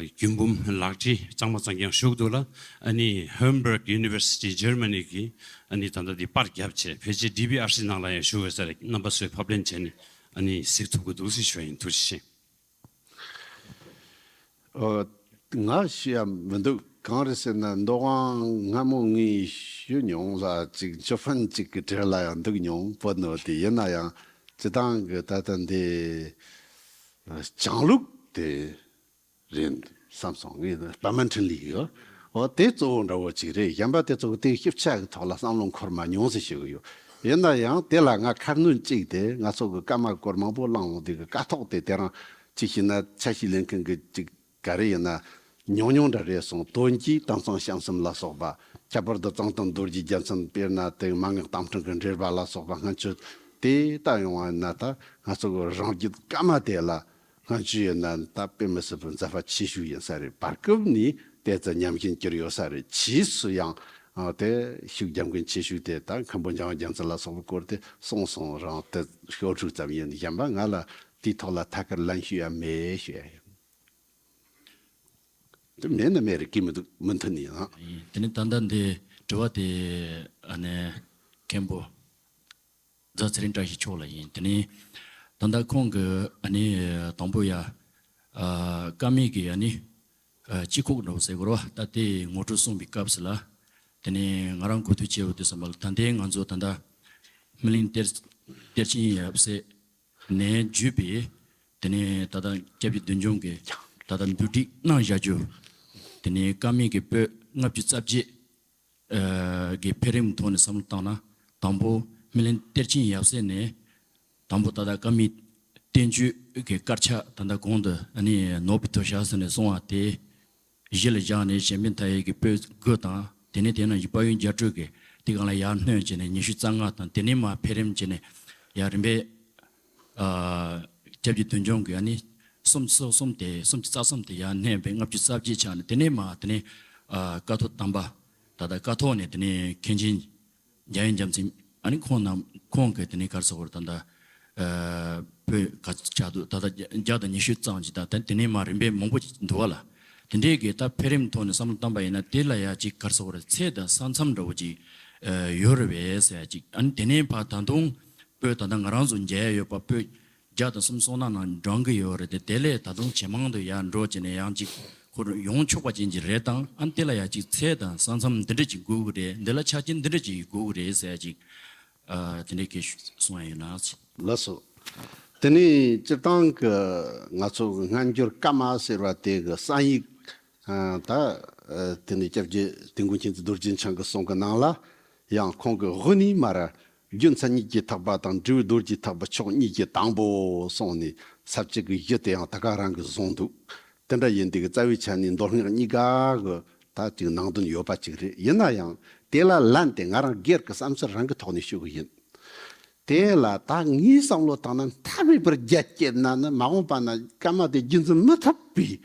རྒྱུད་འབུམ་ལག་བྲིས་གཙང་མ་གཙང་རྐྱང་བཞུགས་འདུག་ལ། ཨ་ནི་Hamburg University Germany གི་ཨ་ནི་ད་ལྟ་དེ་པར་བརྒྱབ་བྱས་ཕལ་ཆེར་ཌི་བི་ཨར་སི་ནང་ལ་ཡང་བཞུགས་ཡོད་ས་རེད། རྣམ་པ་ཚོས་ཕབ་ལེན་བྱས་ནས་ཨ་ནི་གཟིགས་ཐུབ་ཀྱི་འདུག་ཟེར་ཞུ་ཡ་ཡིན། ཐུགས་རྗེ་ཆེ། ཨོ། ང་ཞུ་ཡ་མི་འདུག་གང་རེད་ཟེར་ན་མདོ་དབང་སྔ་མོ་ངས་ཞུ་མྱོང་ལ་ཅིག་ཅོ་ཕན་ཅིག་གི་གྲས་ལ་ཡང་འདུག་མྱོང་བོ་ནོ་དེ་ཡིན་ན་ཡང་སྤྱི་བཏང་གི་ད་ལྟ་འདི་ཞང་ལུགས་དེ་རེད་བསམ་སོང་། ངས་པད་མ་འཕྲིན་ལས་ཡོད། འོ་དེ་གཙོ་བོ་འདྲ་བོ་ཅིག་རེད། གཞན་པ་དེ་ཚོ་གི་དེ་ཞིབ་ཆ་གི་ཐོག་ལ་བསམ་བློ་འཁོར་མ་མྱོང་ཟེར་ཞུ་གི་ཡོད། ཡིན་ན་ཡང་དེ་ལ་ང་ཁ་སྣོན་གཅིག་དེ་ང་ཚོ་གི་བཀའ་མ་སྐོར་མང་པོ་བླངས་འོང་དེ་གི་ཀཿཐོག་དེ་དེ་རང་ཅིག་ཤེས་ན་ཆ་ཤས་ལེན་མཁན་གི་ཅིག་ག་རེ་ཡིན་ན་ཉུང་ཉུང་འདྲ་རེད་སོང་། དོན་གྱིས་དྭངས་གཙང་བྱམས་གསུམ་ལ་སོགས་པ་ ཁྱད་པར་དུ་གཙང་དོན་རྡོ་རྗེ་རྒྱལ་མཚན་དཔེར་ན་དེ་མན་ངག་རྟ་མགྲིན་གྱི་འགྲེལ་པ་ལ་སོགས་པ་སྔོན་ཆད་དེ་ལྟ་ཡོང་བ་ཡིན་ན། ད་ང་ཚོ་གི་རང་རྒྱུད་བཀའ་མ་དེ་ལ་སྔོན་ཆད་ཡིན་ན་ད་དཔེ་མི་སྲིད་པའི་མཛད་པ་ཆེ་ཤོས་ཡིན་ས་རེད། བར་སྐབས་ནས་དེ་ཚོ་ཉམས་ཞན་གྱུར་ཡོད་ས་རེད། ཕྱིས་སུ་ཡང་ཨ་དེ་ཤུགས་རྒྱབ་མཁན་ཆེ་ཤོས་དེ་ད་མཁན་པོ་འཇམ་དབྱངས་རྒྱལ་མཚན་ལ་སོགས་པའི་སྐོར་དེ་གསུངས་སོང་། རང་དེ་ཤོག་དྲུག་ཙམ་ཡིན། གཞན་པ་ང་ལ་དེའི་ཐོག་ལ་ཐད་ཀར་ལན་ཞུ་ཡ་མེད་ཞུ་ཡ་ཡིན། དེ་མེད་ན་མེད་རེད། གི་མི་འདུག་མུ་མཐུད་ནས་ཡང་། ཡིན། དེ་ནས་ད་ལྟ་འདི་དྲི་བ་དེ་ཨ་ནི་མཁན་པོ་རྫ་ཚེ་རིང་བཀྲ་ཤིས་མཆོག་ལ་ཡིན། དེ་ནས་ད་ལྟ་ཁོང་གི་ཨ་ནི་དང་པོ་ཡ་ཨ་བཀའ་མའི་གི་ཨ་ནི་ཨ་སྤྱི་ཁོག་འདྲ་བོ་ཟེར་དགོས་རེད་བ། ད་དེ་ངོ་སྤྲོད་གསུངས་པའི་སྐབས་སུ་ལ། དེ་ནས་ང་རང་གོ་ཐོས་བྱས་པ་དུས་ཙམ་པ་ལ། ད་ལྟའི་ང་ཚོ་ད་ལྟ་སྨིན་གླིང་གཏེར་གཏེར་ཆེན་ཡབ་སྲས་ནས་བརྒྱུད་པའི་དེ་ནས་ད་ལྟ་སྐྱབས་རྗེ་བདུད་འཇོམས་ཀྱིས་ད་ལྟ་བསྡུ་སྒྲིག་གནང་བཞག་རྒྱུ། དེ་ནས་བཀའ་མའི་གི་པོད་ལྔ་བཅུ་རྩ་བརྒྱད་ཨ་གི་འཕེལ་རིམ་ཐོག་ནས་བསམ་བློ་བཏང་ན། དང་པོ་སྨིན་གླིང་གཏེར་ཆེན་ཡབ་སྲས་ནས་དང་པོ་ད་ལྟ་བཀའ་མའི་བསྟན་བཅོས་ཀྱི་དཀར་ཆག་ད་ལྟ་གོང་དུ་ཨ་ནི་ནོར་བུའི་དོ་ཞག་ཟེར་ནས་གསུངས་པ་དེ་གཞི་ལ་བཞག་ནས་གཞན་ཕན་མཐའ་ཡས་ཀྱི་པོད་དགུ་དང་། དེ་ནས་དེ་ནང་བཞིན་དཔལ་ཡོན་རྒྱ་སྤྲོས་ཀྱི་དེ་སྒང་ལ་ཡར་སྣོན་བྱས་ནས་ཉི་ཤུ་རྩ་ལྔ་དང་། དེ་ནས་མར་འཕེལ་རིམ་བྱས་ནས་ཡར་རིམ་པས་ཨ་སྐྱབས་རྗེ་བདུད་འཇོམས་ཀྱིས་ཨ་ནི་སུམ་ཅུ་སོ་གསུམ་དེ། སུམ་ཅུ་རྩ་གསུམ་དེ་ཡར་སྣོན་པའི་ལྔ་བཅུ་རྩ་བརྒྱད་ཆགས་ནས། དེ་ནས་མར་དེ་ནས་ཨ་ཀཿཐོག་དམ་པ། ད་ལྟ་ཀཿཐོག་ནས་དེ་ནས་མཁན་ཆེན་འཇམ་དབྱངས་རྒྱལ་མཚན། ཨ་ནི་ཁོང་རྣམ་ཁོང་གིས་དེ་ནས་ག་རེ་ཟེར་དགོས་རེད། ད་ལྟ་ཨ་པོད་ག་ཚོད་ཆགས་འདུག་ད་ལྟ་བརྒྱ་དང་ཉི་ཤུ་ཙམ་ཅིག་དང་། དེ་དེ་ནས་མར་རིམ་པས་མང་པོ་ཅིག་འདུག་བ་ལ། དེ་འདྲའི་གི་ད་འཕེལ་རིམ་ཐོག་ནས་བསམ་བློ་བཏང་པ་ཡིན་ན། དེ་ལ་ཡ་ཅིག་ག་རེ་ཟེར་དགོས་རེད། ཚད་དང་ས་མཚམས་འདྲ་བོ་ཅིག་ཨ་ཡོད་རེད་པས་ཟེར་ཡ་ཅིག་ཨ་ནི་དེ་ནས་ཕར་ད་དུང་པོད་ད་ལྟ་ང་རང་ཚོ་མཇལ་ཡ་ཡོད་པ་པོད་བརྒྱ་དང་སུམ་ཅུ་སོ་ལྔ་ནང་འགྲོ་གི་ཡོད་རེད་དེ། དེ་ལས་ད་དུང་ཇེ་མང་དུ་ཡར་འགྲོ་བྱས་ནས་ཡང་ཅིག་ཁོ་རང་ཡོང་ཆོག་པ་ཅན་ཅིག་རེད་དང་། ཨ་ནི་དེ་ལ་ཡ་ཅིག་ཚད་དང་ས་མཚམས་འདི་འདྲ་ཅིག་དགོས་ཀྱི་རེད། འདི་ལ་ཆ་རྐྱེན་འདི་འདྲ་ཅིག་དགོས་ཀྱི་རེད་ཟེར་ཡ་ཅིག་ཨ་དེ་འདྲའི་སྐད་ཆ་གསུང་ཡ་ཡོད་ན། ལགས་སོ། དེ་ནས་སྤྱིར་བཏང་གི་ང་ཚོ་སྔ་འགྱུར་བཀའ་མ་ཟེར་བ་དེ་གི་བསམ་ཡིག་ཨ་ད་ཨ་དེ་ནས་སྐྱབས་རྗེ་དིལ་མགོ་མཁྱེན་བརྩེ་རྡོ་རྗེ་འཆང་གི་གསུང་གི་ནང་ལ་ཡང་ཁོང་གི་དབུ་ནས་མར་རྒྱུ་མཚན་ཉིད་ཀྱི་ཐེག་པ་དང་འབྲས་བུའི་རྡོ་རྗེ་ཐེག་པ་མཆོག་གཉིས་ཀྱི་དང་པོ་གསུངས་ནས། ས་བཅད་ཀྱི་གཞི་དེ་ཡང་ད་ག་རང་གིས་བཟུང་འདུག་དེ་འདྲ་ཡིན་དུས་ཀྱི་རྩ་བའི་ཆ་ནས་མདོ་སྔགས་གཉིས་ཀ་གི་ད་ཅིག་ནང་དོན་ཡོད་པ་ཅིག་རེད། ཡིན་ན་ཡང་དེ་ལ་ལན་དེ་ང་རང་སྒེར་གྱི་བསམ་ཚུལ་རང་གི་ཐོག་ནས་ཞུ་གི་ཡིན། དེ་ལ་ད་ངའི་བསམ་བློ་བཏང་ན་མཐའ་མེད་པར་རྒྱ་བསྐྱེད་ན་ནི་མ་འོངས་པ་ན་བཀའ་མ་དེ་རྒྱུན་འཛིན་མི་ཐུབ་པའི།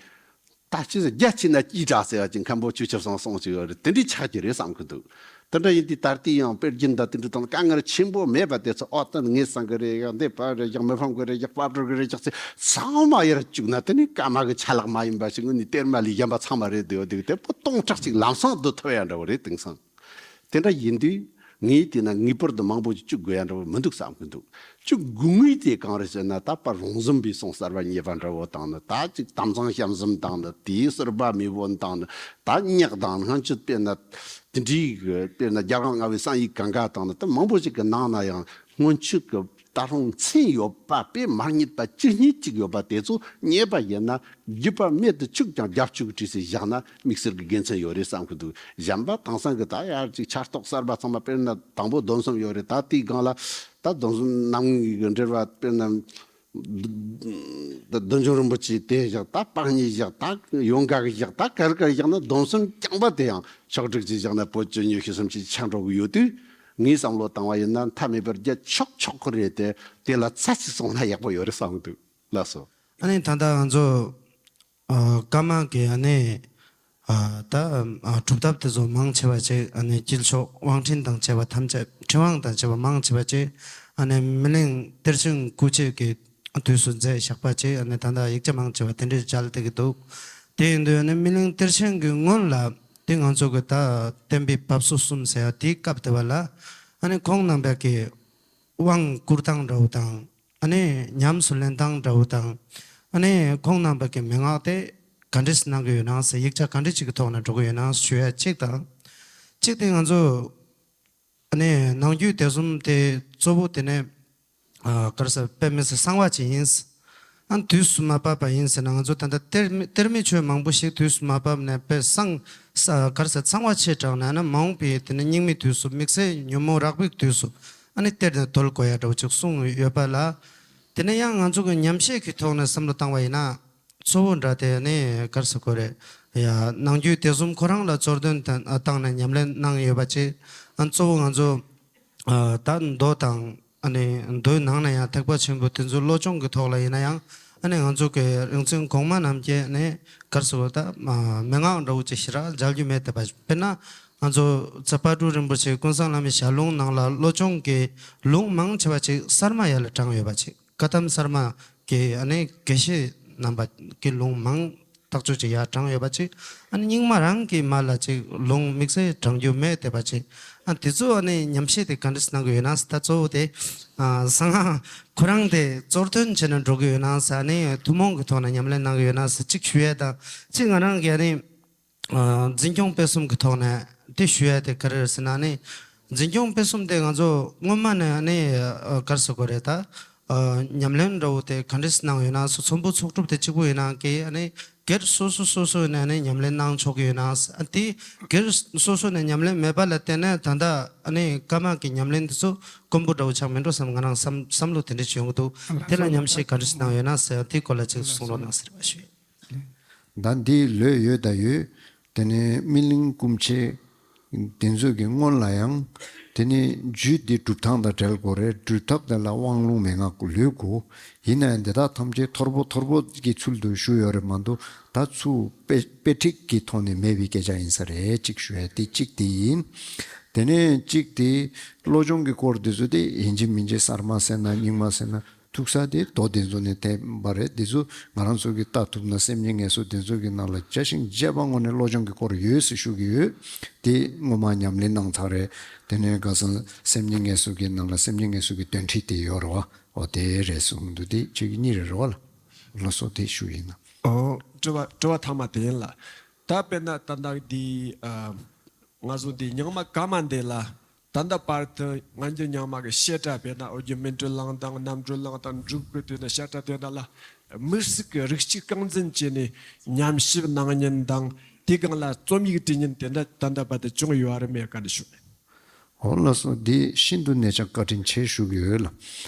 ད་ཅི་ཟེར། རྒྱ་ཆེ་ན་སྐྱིད་དྲགས་ཟེར་བ་ཅིག་མཁན་པོ་ཆོས་ཆེན་བཟང་གསུངས་ཅིག་ཡོད་རེད། དེ་འདྲའི་ཆགས་ཀྱི་རེད་བསམ་གི་འདུག་དེ་འདྲ་ཡིན་དུས་ད་ལྟའི་ཡང་དཔེར་རྒྱུན་དང་དེ་འདྲ་དང་དཀའ་ངལ་ཆེན་པོ་མེད་པ་དེ་ཚོ། ཨོ་ད་ངས་བསམ་གི་རེད། ཡག་འདི་པ་རེད། ཡག་མི་ཕམ་གི་རེད། ཡག་པ་སྒྲུབ་གི་རེད། ཡག་ཚེ་ཚང་མ་ཡར་བཅུག་ན་དེ་ནི་བཀའ་མ་གི་ཆ་ལག་མ་ཡིན་པ་ཞིག་དངོས་ནས་གཏེར་མ་ལས་གཞན་པ་ཚང་མ་རེད་འདུག་དེ་དེ་པོ་སྟོང་ཕྲག་ཅིག་ལམ་སང་འདུ་ཐུབ་ཡ་འདྲ་བོ་རེད་དེང་སང་། དེ་འདྲ་ཡིན་དུས་ངས་བལྟས་ན་ངེས་པར་དུ་མང་པོ་ཅིག་བཅུག་དགོས་ཡ་འདྲ་བོ་མི་འདུག་བསམ་གི་འདུག་བཅུག་དགོས་ངེས་དེ་གང་རེད་ཟེར་ན། ད་པར་རོང་ཟོམ་པའི་གསུང་གསར་བ་རྙེད་པ་འདྲ་བོ་དང་ནི། ད་ཅིག་དམ་གཙང་ཞལ་འཛོམས་དང་ནི། དེའི་ཟུར་པ་མེས་པོ་དང་ནི། ད་སྙག་དང་སྔོན་ཆད་དཔེར་ན་དེ་འདྲའི་གི་དཔེར་ན་རྒྱལ་དབང་ལྔ་པའི་བསམ་ཡིག་གང་ག་དང་ནི། ད་མང་པོ་ཞིག་གི་ནང་ན་ཡང་སྔོན་ཆད་གི་ད་རུང་མཚན་ཡོད་པ་དཔེ་མ་རྙེད་པ་ཅི་སྙེད་ཅིག་ཡོད་པ་དེ་ཚོ་རྙེད་པ་ཡིན་ན། རྒྱུད་པ་རྨད་དུ་བཅུག་ཀྱང་རྒྱབ་བཅུག་བྲིས་སེ་བཞག་ན་དམིགས་བསལ་གྱི་དགེ་མཚན་ཡོད་རེད་བསམ་གྱི་འདུག་གཞན་པ་དེང་སང་གི་ད་ཡར་ཅིག་ཆ་རྟོགས་གསར་པ་ཚང་མ་དཔེར་ན་དང་པོ་སྡོམ་གསུམ་ཡོད་རེད། ད་དེའི་སྒང་ལ་ད་སྡོམ་གསུམ་རྣམ་ངེས་ཀྱི་འགྲེལ་པ་དཔེར་ན་ད་བདུད་འཇོམས་རིན་པོ་ཆེ་དེ་བཞག་ད་པ་ཎི་བཞག་ད་ཡོ་ག་གི་བཞག་ད་ག་རེ་ག་རེ་བཞག་ན་སྡོམ་གསུམ་རྐྱང་པ་དེ་ཡང་ཕྱོགས་སྒྲིག་ཅིག་བཞག་ན་བོད་ཀྱི་ཉི་ཤུ་སུམ་ཅུ་ཆགས་འགྲོ་གི་ཡོད་དུས། ངའི་བསམ་བློ་བཏང་བ་ཡིན་ན་མཐའ་མེད་པར་རྒྱ་ཆོག་ཆོག་གི་རེད་དེ། དེ་ལ་ཚ་ཞིག་སོང་ན་ཡག་པོ་ཡོད་རེད་བསམ་གྱི་འདུག་ལགས་སོ། ཨ་ནི་ད་ལྟ་ང་ཚོ་ཨ་བཀའ་མ་གི་ཨ་ནི་ཨ་ད་ཨ་སྒྲུབ་ཐབས་དེ་ཚོ་མང་ཆེ་བ་ཅིག་ཨ་ནི་དཀྱིལ་ཆོག་དབང་ཕྲིན་དང་བཅས་པ་ཐམས་ཅད། ཕྲིན་དབང་དང་བཅས་པ་མང་ཆེ་བ་ཅིག་ཨ་ནི་སྨིན་གླིང་གཏེར་ཆེན་སྐུ་མཆེད་ཀྱི་དུས་སུ་མཛད་བཞག་པ་ཅིག་ཨ་ནི་ད་ལྟ་ཡིག་ཆ་མང་ཆེ་བ་དེ་འདྲས་མཇལ་བསྡད་ཀྱི་འདུག་དེ་ཡིན་དུས་ཨ་ནི་སྨིན་གླིང་གཏེར་ཆེན་གྱི་སྔོན་ལ་དེ་ང་ཚོ་གི་ད་བསྟན་པའི་བབས་སོ་གསུམ་ཟེར་ཡ་དེའི་སྐབས་དེ་བ་ལ་ཨ་ནི་ཁོང་རྣམ་པ་གི་དབང་བསྐུར་སྟངས་འདྲ་བོ་དང་། ཨ་ནི་ཉམས་སུ་ལེན་སྟངས་འདྲ་བོ་དང་། ཨ་ནི་ཁོང་རྣམ་པ་གི་མན་ངག་དེ་ག་འདྲས་གནང་གི་ཡོད་ན་ཟེར། ཡིག་ཆ་ག་འདྲས་ཅིག་གི་ཐོག་ནས་འགྲོ་གི་ཡོད་ན་ཞུ་ཡ་གཅིག་དང་། གཅིག་དེ་ང་ཚོ་ཨ་ནི་ནང་རྒྱུད་སྡེ་གསུམ་དེ་གཙོ་བོ་དེ་ནས་ཨ་ག་རེ་ཟེར། དཔེ་མི་སྲིད་གསང་བ་ཅིག་ཡིན། ཨ་དུས་སུ་མ་བབས་པ་ཡིན་ཟེར་ན། ང་ཚོ་ད་ལྟ་གཏེར་མི་གཏེར་མའི་ཆོས་མང་པོ་ཞིག་དུས་སུ་མ་བབས་ནས་དཔེ་གསང་ས་ག་རེ་ཟེར། གསང་བ་ཆེ་དྲགས་ནས་ན་མ་འོངས་པའི་དེ་ནས་སྙིགས་མའི་དུས་སུ་དམིགས་བསལ་ཉོན་མོངས་རགས་པའི་དུས་སུ་ཨ་ནི་གཏེར་ནས་དོལ་དགོས་ཡ་འདྲ་བོ་ཅིག་གསུངས་ཡོད་པ་ལ། དེ་ནས་ཡང་ང་ཚོ་གི་ཉམས་བཞེས་ཀྱི་ཐོག་ནས་བསམ་བློ་བཏང་བ་ཡིན་ན། གཙོ་བོ་འདྲ་དེ་ནི་ག་རེ་ཟེར་དགོས་རེད། ཡ་ནང་རྒྱུད་དེ་གསུམ་ཁོ་རང་ལ་གཙོར་འདོན་བཏང་ནས་ཉམས་ལེན་གནང་ཡོད་པ་ཅིག་ཨ་གཙོ་བོ་ང་ཚོ་ད་མདོ་དང་ཨ་ནི་མདོའི་ནང་ན་ཡང་ཐེག་པ་ཆེན་པོ་དེ་ཚོའི་བློ་སྦྱོང་གི་ཐོག་ལ་ཡིན་ན་ཡང་ཨ་ནི་ང་ཚོ་གི་རིག་འཛིན་གོང་མ་རྣམས་ཀྱིས་ནི་གར་སོ་ད་མན་ངག་འདྲ་བོ་ཅིག་ཞེ་དྲག་མཇལ་རྒྱུ་མེད་དེ་པ། དཔེར་ན་ང་ཚོ་ཙ་པ་ཀྲུ་རིན་པོ་ཆེ་ཀུན་བཟང་བླ་མའི་ཞལ་ལུང་ནང་ལ་བློ་སྦྱོང་གི་ལུང་མང་ཆེ་བ་ཅིག་གསར་མ་ཡར་ལ་དྲངས་ཡོད་པ་ཅིག་བཀའ་གདམས་གསར་མ་གི་ཨ་ནི་དགེ་བཤེས་རྣམ་པ་གི་ལུང་མང་ཐག་ཆོད་ཅིག་ཡར་དྲངས་ཡོད་པ་ཅིག་ཨ་ནི་རྙིང་མ་རང་གི་མ་ལ་ཅིག་ལུང་དམིགས་བསལ་དྲངས་རྒྱུ་མེད་དེ་པ་ཅིག་ཨ་དེ་ཚོ་ཨ་ནི་ཉམས་བཞེས་དེ་ག་འདྲས་གནང་གི་ཡོད་ན་ཟེར། ད་གཙོ་བོ་དེ་ཨ་གསང་སྔགས་ཁོ་རང་དེ་གཙོར་སྟོན་བྱས་ནས་འགྲོ་གི་ཡོད་ན་ཟེར། ཨ་ནི་ཐུན་མོང་གི་ཐོག་ནས་ཉམས་ལེན་གནང་གི་ཡོད་ན་ཟེར་ཅིག་ཞུ་ཡས་དང་ཅིག་ང་རང་གི་ཨ་ནི། ཨ་འཛིན་སྐྱོང་སྤེལ་གསུམ་གྱི་ཐོག་ནས་དེ་ཞུ་ཡ་དེ་ག་རེ་རེད་ཟེར་ན་ནི། འཛིན་སྐྱོང་སྤེལ་གསུམ་དེ་ང་ཚོ་སྔོན་མ་ནས་ནི་ཨ་ག་རེ་ཟེར་དགོས་རེད་ད། ཨ་ཉམས་ལེན་འདྲ་བོ་དེ་ག་འདྲས་གནང་ཡོད་ན་སོ་ཚོམ་བུ་ཚོགས་སྒྲུབ་དེ་གཅིག་པུ་ཡིན་ན་ཀྱེ་ཨ་ནི་སྒེར་སོ་སོ་སོ་སོ་ནས་ནི་ཉམས་ལེན་གནང་ཆོག་གི་ཡོད་ན་ཨ་དེ་སྒེར་སོ་སོ་ནས་ཉམས་ལེན་མེད་པ་ལ་བརྟེན་ནས་ད་ལྟ་ཨ་ནི་བཀའ་མ་གི་ཉམས་ལེན་དེ་ཚོ་དཀོན་པོ་འདྲ་བོ་ཆགས་མི་འགྲོ་བསམ་ང་རང་བསམ་བསམ་བློ་དེ་འདྲས་ཡོང་གི་འདུག་དེ་ལ་ཉམས་བཞེས་ག་འདྲས་གནང་ཡོད་ན་ཟེར་དེའི་སྐོར་ལ་ཅིག་གསུང་རོགས་གནང་ཟེར་བ་ཞུ་ཡིན། ད་འདི་ལོས་ཡོད་ད་ཡོད། དེ་ནས་སྨིན་གླིང་སྐུ་མཆེད་དེ་ཚོ་གི་སྔོན་ལ་ཡང་དེ་ནས་རྒྱུད་འདི་སྒྲུབ་སྟངས་དང་འབྲེལ་དགོས་རེད། སྒྲུབ་ཐབས་དེ་ལ་དབང་ལུང་མན་ངག་ལོས་དགོས། ཡིན་ན་ཡང་འདི་དག་ཐམས་ཅད་ཐོར་བུ་ཐོར་བུ་གི་ཚུལ་དུ་ཞུ་ཡོད་རེད་མ་གཏོགས་ད་ཚུར་དཔེ་དཔེ་ཁྲིད་ཀྱི་ཐོག་ནས་མེད་པའི་སྐད་ཆ་ཡིན་ས་རེད། གཅིག་ཞུ་ཡ་དེ་གཅིག་དེ་ཡིན། དེ་ནས་གཅིག་དེ་བློ་སྦྱོང་གི་སྐོར་དེ་ཚོ་དེ་ཡིན་གཅིག་མིན་གཅིག་གསར་མ་ཟེར་ན་རྙིང་མ་ཟེར་ན། ཐུག་ས་དེ་མདོ་དེ་ཚོ་ནས་བསྟན་པ་རེད། དེ་ཚོ་ང་རང་ཚོ་གིས་ལྟ་ཐུབ་ན་སེམས་ཉིད་ངལ་གསོ་དེ་ཚོ་གི་ནང་ལ་བརྒྱ་ཞིང་བརྒྱ་པ་ངོས་ནས་བློ་སྦྱོང་གི་སྐོར་ཡོད་ཟེར་ཞུ་གི་ཡོད། དེ་སྔོན་མ་ཉམས་ལེན་གནང་ཚར་རེད། དེ་ནས་ག་ས་སེམས་ཉིད་ངལ་གསོ་གི་ནང་ལ་སེམས་ཉིད་ངལ་གསོ་གི་དོན་ཁྲིད་དེ་ཡོད་རེད་བ། འོ་དེ་རེད་གསུངས་འདུག་དེ་ཁྱེད་ཀྱི་གཉིས་རེད་རེད་བ་ལ། ལགས་སོ་དེ་ཞུ་ཡིན་ན། ཨོ་དྲི་བ་དྲི་བ་ཐ་མ་དེ་ཡིན་ལ། ད་དཔེར་ན་ད་ལྟ་འདི་ཨ། ང་ཚོ་འདི་རྙིང་མ་བཀའ་མ་འདི་ལ་ད་ལྟ་བར་དུ་སྔ་འགྱུར་རྙིང་མ་གི་བཤད་གྲྭ་དཔེར་ན་ཨོ་རྒྱན་སྨིན་གྲོལ་གླིང་དང་རྣམ་གྲོལ་གླིང་དང་འབྲུག་གི་དུས་ན་བཤད་གྲྭ་དེ་ན་ལ་དམིགས་བསལ་གྱི་རིགས་གཅིག་རྐང་འཛིན་བྱས་ནས་ཉམས་ཞིབ་གནང་མཁན་དང་དེ་སྒང་ལ་རྩོམ་ཡིག་བྲིས་མཁན་དེ་འདྲ་ད་ལྟ་བར་དུ་བྱུང་ཡོད་རེད་མེད་ག་འདྲ་ཞུ། འོ་ལགས་སོ། འདི་ཤིན་ཏུ་ནས་ཀྱང་བཀའ་དྲིན་ཆེ་ཞུ་གི་ཡོད་ལ།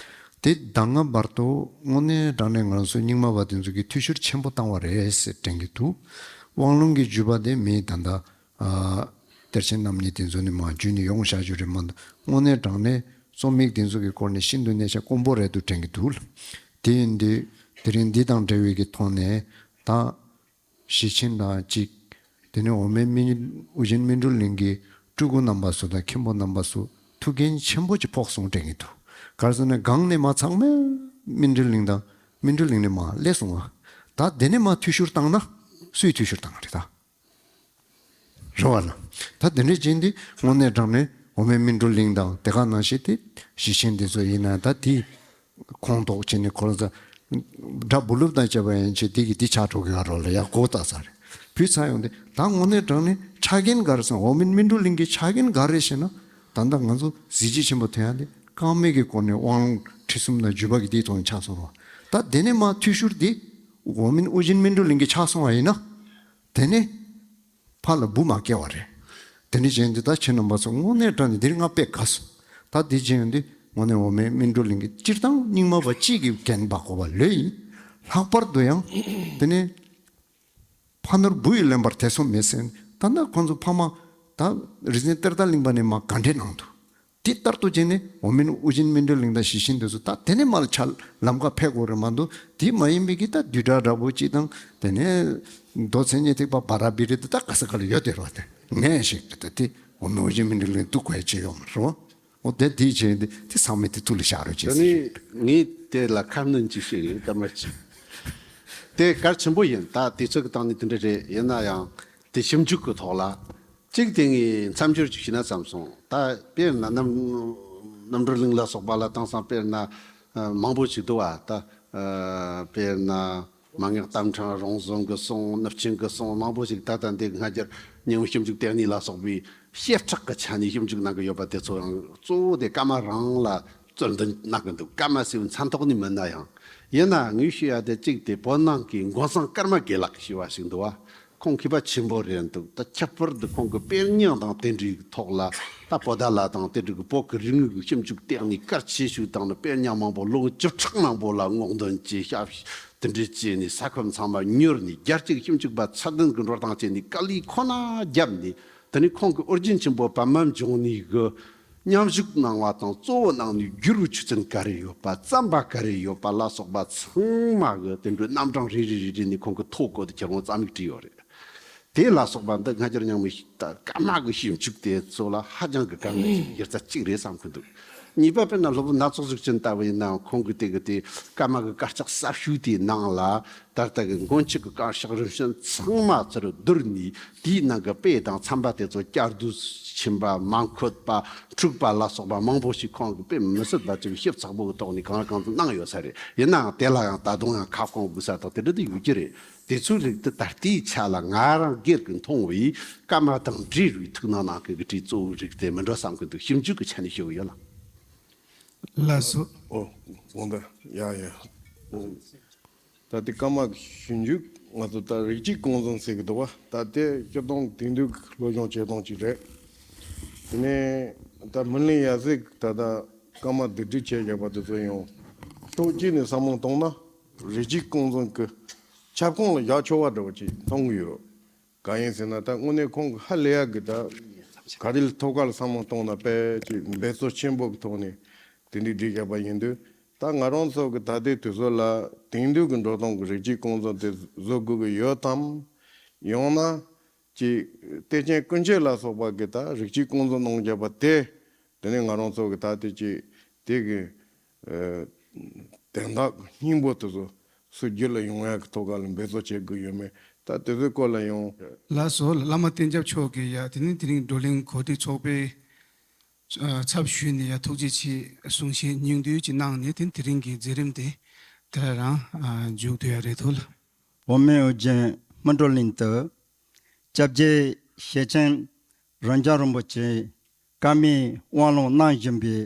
དེ་ད་སྔ་བར་དུ་དངོས་གནས་དྲང་གནས་ང་རང་ཚོ་རྙིང་མ་བ་དེ་ཚོ་གིས་འཐུས་ཤོར་ཆེན་པོ་བཏང་བ་རེད་ཟེར་དྲན་གྱི་འདུག་དབང་ལུང་གི་བརྒྱུད་པ་དེ་མི་ད་ལྟ། ཨ། གཏེར་ཆེན་རྣམ་གཉིས་དེ་ཚོ་ནས་མར་བརྒྱུད་ནས་ཡོང་བཞག་རྒྱུ་རེད་མ་གཏོགས་དངོས་གནས་དྲང་གནས་རྩོམ་ཡིག་དེ་ཚོ་གི་སྐོར་ནས་ཤིན་ཏུ་གནད་ཆེ་དཀོན་པོ་རེད་འདུག་དྲན་གྱི་འདུག་དེ་ཡིན་དུས་དེ་རིང་འདི་དང་འབྲེལ་བའི་གི་ཐོག་ནས་ད་ཞེ་ཆེན་དང་གཅིག་དེ་ནས་འོག་མིན་སྨིན་ཨུ་རྒྱན་སྨིན་གྲོལ་གླིང་གི་སྤྲུལ་སྐུ་རྣམ་པ་ཚོ་དང་མཁན་པོ་རྣམ་པ་ཚོ་ཐུགས་འགན་ཆེན་པོ་ཅིག་ཕོག་སོང་དྲན་གྱི་འདུག་ག་རེ་ཟེར་ན་སྒང་ནས་མར་ཚང་མས་སྨིན་གྲོལ་གླིང་དང་སྨིན་གྲོལ་གླིང་ནས་མར་སླེབས་སོང་བ། ད་དེ་ནས་མར་འཐུས་ཤོར་བཏང་ན་སུས་འཐུས་ཤོར་བཏང་བ་རེད་ད། རེད་བ་ལ། ད་དེ་འདྲའི་རྐྱེན་དེ་དངོས་གནས་དྲང་གནས་འོག་མིན་སྨིན་གྲོལ་གླིང་དང་དེ་ག་ནང་བཞིན་དེ་ཞེ་ཆེན་དེ་ཚོ་ཡིན་ན་ད་དེ་ཁོངས་གཏོགས་བྱས་ནས་ཁོ་རང་ཚོ་དགྲ་བུ་སློབ་དང་བཅས་པ་ཡན་ཆད་དེ་གི་དེ་ཆགས་འགྲོ་གི་ཡོད་རོགས་ལ་ཡག་གོ་ད་ས་རེད། བུ་ཚ་ཡོང་དེ་ད་དངོས་གནས་དྲང་གནས་ཆ་རྐྱེན་ག་རེ་སོང་འོག་མིན་སྨིན་གྲོལ་གླིང་གི་ཆ་རྐྱེན་ག་རེ་ཞེ་ན་ད་ལྟ་ང་ཚོ་གཟི་བརྗིད་ཆེན་པོ་ཐོན་ཡ་དེ་རྐང་མེད་ཀྱི་སྒོ་ནས་དབང་ཁྲིད་གསུམ་དང་བརྒྱུད་པ་གི་དེའི་ཐོག་ནས་ཆགས་སོང་རོགས། ད་དེ་ནས་མར་འཐུས་ཤོར་དེ་འོག་མིན་ཨུ་རྒྱན་སྨིན་གྲོལ་གླིང་གི་ཆགས་སོང་བ་ཡིན་ན། དེ་ནས་ཕར་ལ་འབུ་མ་སྐྱེ་བ་རེད། དེ་འདྲ་བྱས་ཏེ་ད་ཁྱེད་རྣམ་པ་ཚོ་དངོས་གནས་དྲང་གནས་འདིར་ང་དཔེ་དགའ་སོང་། ད་འདི་བྱས་ཏེ་དངོས་གནས་འོག་མིན་སྨིན་གྲོལ་གླིང་གི་སྤྱིར་བཏང་རྙིང་མ་བ་གཅིག་གི་འགན་འབག་དགོས་པ་ལོས་ཡིན། ལྷག་པར་དུ་ཡང་དེ་ནས་ཕ་ནོར་བུ་ཡིས་ལེན་པར་དེ་སོ་མེད་ཟེར། ད་ལྟ་ཁོང་ཚོ་ཕ་མ་ད་རིག་འཛིན་གཏེར་བདག་གླིང་པ་ནས་མར་དགའ་འབྲེལ་གནང་འདུག་དེ་ལྟར་དུ་བྱས་ནས་འོག་མིན་ཨུ་རྒྱན་སྨིན་གྲོལ་གླིང་དང་ཞེ་ཆེན་དེ་ཚོ་ད་དེ་ནས་མར་ཆ་ལམ་ཁ་ཕེབས་དགོས་རེད་མ་གཏོགས་དེ་མ་ཡིན་པའི་གི་ད་བསྡུས་གྲྭ་འདྲ་པོ་གཅིག་དང་དེ་ནས་མདོ་མཚན་ཉིད་ཐེག་པ་བ་ར་བི་རི་དེ་ད་ག་ས་ག་ལ་ཡོད་དེ་རོ་དེ་ངས་ཞིག་དེ་དེ་འོག་མིན་ཨུ་རྒྱན་སྨིན་གྲོལ་གླིང་འདུག་དགོས་ཡ་ཅི་ཡོད་མ་རེད། འོ་དེ་དེ་བྱས་ཏེ་དེ་ཚང་མས་དེ་ཐུགས་ལ་བཞག་རོགས་བྱས་ཟེར་ཞུ། ངས་དེ་ལ་ཁ་སྣོན་ཅིག་བྱས་ཡིན་སྐར་མ་གཅིག་དེ་གལ་ཆེན་པོ་ཡིན། ད་དུས་ཚོད་ཀྱི་སྟེང་ནས་དེ་འདྲ་རེད། ཡིན་ན་ཡང་དེ་ཞིབ་འཇུག་གི་ཐོག་ལ། གཅིག་དེ་ངས་མཚམས་སྦྱོར་ཅིག་བྱས་ན་བསམ་སོང་། ད་དཔེར་ན་རྣམ་རྣམ་གྲོལ་གླིང་ལ་སོགས་པ་ལ་དེང་སང་དཔེར་ན་ཨ་མང་པོ་ཞིག་འདུག་བ། ད་ཨ་དཔེར་ན་མན་ངག་གཏམ་ཕྲེང་རོང་ཟོམ་གྱི་གསུང་ནུབ་ཆིངས་ཀྱི་གསུང་མང་པོ་ཞིག་ད་ལྟ་འདི་སྔ་རྒྱུར་རྙིང་མ་ཞིབ་འཇུག་ལྟེ་གནས་ལ་སོགས་པའི་བྱེ་བྲག་གི་ཆ་ནས་ཞིབ་འཇུག་གནང་གི་ཡོད་པ་དེ་ཚོ་ཡང་གཙོ་བོ་དེ་བཀའ་མ་རང་ལ་རྩོད་འདི་གནང་གི་འདུག་བཀའ་མ་ཟེར་བའི་མཚན་ཐོག་ནས་མིན་ན་ཡང་། ཡིན་ན་ངས་ཞུ་ཡ་དེ་གཅིག་དེ་བོད་ནང་གི་མགོན་སངས་ཀརྨ་དགེ་ལགས་ཀྱིས་ཞུས་པ་ཞིག་འདུག་བ། ཁོང་མཁས་པ་ཆེན་པོ་རེད་འདུག་ད་ཁྱད་པར་དུ་ཁོང་གི་དཔེ་རྙིང་དང་དེ་འདྲའི་ཐོག་ལ་ད་བོད་ཟླ་ལ་དང་དེ་འདྲའི་གི་བོད་ཀྱི་རིག་དངོས་ཀྱི་ཞིབ་འཇུག་སྟེང་ནས་གལ་ཆེ་ཤོས་དང་ནི་དཔེ་རྙིང་མང་པོ་ལོ་ངོ་བཅུ་ཕྲག་མང་པོ་ལ་སྔོག་འདོན་བྱས། ཞབས་དེ་འདྲ་བྱས་ནས་ས་ཁམས་ཚང་མ་མྱུར་ནས་རྒྱལ་སྤྱིའི་ཞིབ་འཇུག་པ་ཚད་ལྡན་གྱི་འགྲོ་སྟངས་བྱས་ནས་དཀའ་ལས་ཁོ་ན་བརྒྱབ་ནས། དེ་ནས་ཁོང་གི་ཨོ་རྒྱན་ཆེན་པོ་པདྨ་འབྱུང་གནས་ཀྱི་མཉམ་ཞུགས་གནང་བ་དང་གཙོ་བོ་གནང་ནས་བསྒྱུར་བའི་ཆོས་ཚན་ག་རེ་ཡོད་པ། རྩོམ་པ་ག་རེ་ཡོད་པ་ལ་སོགས་པ་ཚང་མ་གི་དེ་འདྲའི་རྣམ་གྲངས་རེ་རེ་རེ་རེ་ནས་ཁོང་གི་ཐོ་བཀོད་དེ་ཁྱེད་རང་རྩོམ་ཡིག་བྲིས་ཡོད་རེད། དེ་ལ་སོགས་པ་འདི་སྔ་འགྱུར་རྙིང་མའི་ད་ཀརྨ་གི་ཞིབ་འཇུག་དེ་ཚོ་ལ་ཧ་ཅང་གི་དཀའ་ངལ་ཞིག་གི་རྩ་གཅིག་རེད་བསམ་གྱི་འདུག་གཉིས་པ་དཔེར་ན་སློབ་དཔོན་སྣ་ཚོགས་གཟུགས་ཅན་ལྟ་བུ་ཡིན་ནའང་ཁོང་གི་དེ་གི་དེ་ཀརྨ་གི་དཀར་ཆག་གསར་ཞུས་དེའི་ནང་ལ། ད་ལྟ་གི་མགོན་ཁྱེད་ཀྱི་དཀར་ཆག་རིམ་བྱོན་ཚང་མ་ཚུར་བསྡུར་ནས་དེའི་ནང་གི་དཔེ་དང་ཚན་པ་དེ་ཚོ་བསྐྱར་ཟློས་ཕྱིན་པ། མ་འཁོད་པ་འཁྲུགས་པ་ལ་སོགས་པ་མང་པོ་ཞིག་ཁོང་གིས་དཔེ་མི་སྲིད་པ་ཅིག་ཞིབ་ཚགས་པོ་གི་ཐོག་ནས་གང་ལ་གང་འཚམ་གནང་ཡོད་ས་རེད། ཡིན་ནའང་དེ་ལ་ཡང་ད་དུང་ཡང་ཁ་སྐོང་དགོས་ས་དང་དེ་འདྲ་དེ་ཡོད་ཀྱི་རེད། དེ་ཚོའི་རིགས་དེ་ད་ལྟའི་ཆ་ལ་ང་རང་སྒེར་གྱི་མཐོང་བའི་ཀརྨ་དང་འབྲེལ་བའི་ཐུགས་སྣང་གནང་མཁན་གྱི་གྲས་གཙོ་བོའི་རིགས་དེ་མི་འགྲོ་བསམ་གྱི་འདུག་ཞིབ་འཇུག་གི་ཆ་ནས་ཞུ་གི་ཡོད་ལ། ལགས་སོ། ཨོ། དགོངས་དག་ཡ་ཡ། ཨོ། ད་ལྟའི་ཀརྨ་གི་ཞིབ་འཇུག་ང་ཚོ་ད་རིགས་གཅིག་ཀུན་བཟང་ཟེར་གི་འདུག་བ། ད་དེ་སྤྱིར་བཏང་དེང་དུས་ཀྱི་སློབ་སྦྱོང་བྱེད་སྟངས་གཅིག་རེད། དེ་ནས་ད་སྨིན་གླིང་ཡབ་སྲས་ཀྱིས་ད་ལྟ་ཀརྨ་བསྡུས་སྒྲིག་བྱས་བཞག་པ་དེ་ཚོ་ཡང་ཕྱོགས་གཅིག་ནས་བསམ་བློ་བཏང་ན་རིགས་གཅིག་ཀུན་བཟང་གི་ཁྱབ་ཁོངས་ལ་བཞག་ཆོག་པ་འདྲ་བོ་ཅིག་མཐོང་གི་ཡོད། གང་ཡིན་ཟེར་ན་ད་དངོས་གནས་ཁོང་གི་ཧ་ལས་ཡག་གི་ད་ག་རེ་ལ་ཐོབ་སྐལ་བསམ་བློ་གཏོང་ན་དཔེ་ཅིག་འབད་རྩོལ་ཆེན་པོ་གི་ཐོག་ནས་དེ་འདྲའི་སྒྲིག་བཞག་པ་ཡིན་དུས། ད་ང་རང་ཚོ་གི་ད་ལྟའི་དུས་ཚོད་ལ་དེང་དུས་ཀྱི་འགྲོ་སྟངས་ཀྱི་རིགས་གཅིག་ཀུན་བཟང་དེ་བཟོ་དགོས་ཀྱི་ཡོད་དམ། ཡང་ན་ཅིག་གཏེར་ཆེན་ཀུན་ཁྱབ་ལ་སོགས་པ་གི་ད་རིགས་གཅིག་ཀུན་བཟང་གནང་བཞག་པ་དེ། དེ་ནས་ང་རང་ཚོ་གི་ད་ལྟའི་ཅིག་དེ་གི་ཨ་དན་རྟགས་སྙིང་པོ་དེ་ཚོ་སུ་རྒྱུད་ལ་ཡོང་ཡག་གི་ཐོག་ཁ་ལ་འབད་རྩོལ་བྱེད་དགོས་ཡོད་མེད། ད་དེ་ཚོའི་སྐོར་ལ་ཡང་། ལགས་སོ། བླ་མ་བསྟེན་སྐྱབས་མཆོག་གིས་ཡ་དེ་ནས་དེ་རིང་བགྲོ་གླེང་གོ་སྒྲིག་ཚོགས་པའི་ཨ་ཚབ་ཞུས་ནས་ཡ་ཐུགས་རྗེ་ཆེ་གསུང་བཤད་སྙིང་བསྡུས་ཅིག་གནང་ནས། དེ་དེ་རིང་གི་མཛད་རིམ་དེ་དེ་རང་ཨ་མཇུག་བསྡུ་ཡ་རེད་འདུག་ལ། འོག་མིན་ཨོ་རྒྱན་སྨིན་གྲོལ་གླིང་དུ་སྐྱབས་རྗེ་ཤེར་ཕྱིན་རབ་འབྱམས་རིན་པོ་ཆེ་བཀའ་མའི་དབང་ལུང་གནང་བཞིན་པའི་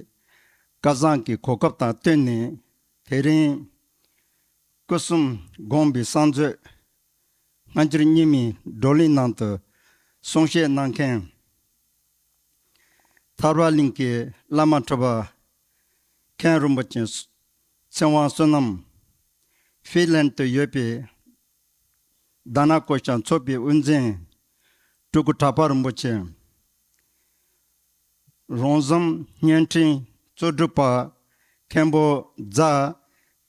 སྐལ་བཟང་གི་གོ་སྐབས་དང་བསྟུན་ནས། དེ་རིང་སྐུ་གསུམ་དགོངས་པའི་གསང་མཛོད་སྔ་འགྱུར་རྙིང་མའི་བགྲོ་གླེང་ནང་དུ་གསུང་བཤད་གནང་མཁན་ཐར་པ་གླིང་གི་བླ་མ་གྲུབ་པ་མཁན་རིན་པོ་ཆེ་ཚེ་དབང་བསོད་ནམས། ཧྥིན་ལན་དུ་ཡོད་པའི་དྷ་ན་ཀོ་ཤ་ཚོགས་པའི་དབུ་འཛིན་སྤྲུལ་སྐུ་གྲགས་པ་རིན་པོ་ཆེ། རོང་ཟོམ་བརྙན་འཕྲིན་གཙོ་སྒྲུབ་པ་མཁན་པོ་རྫ་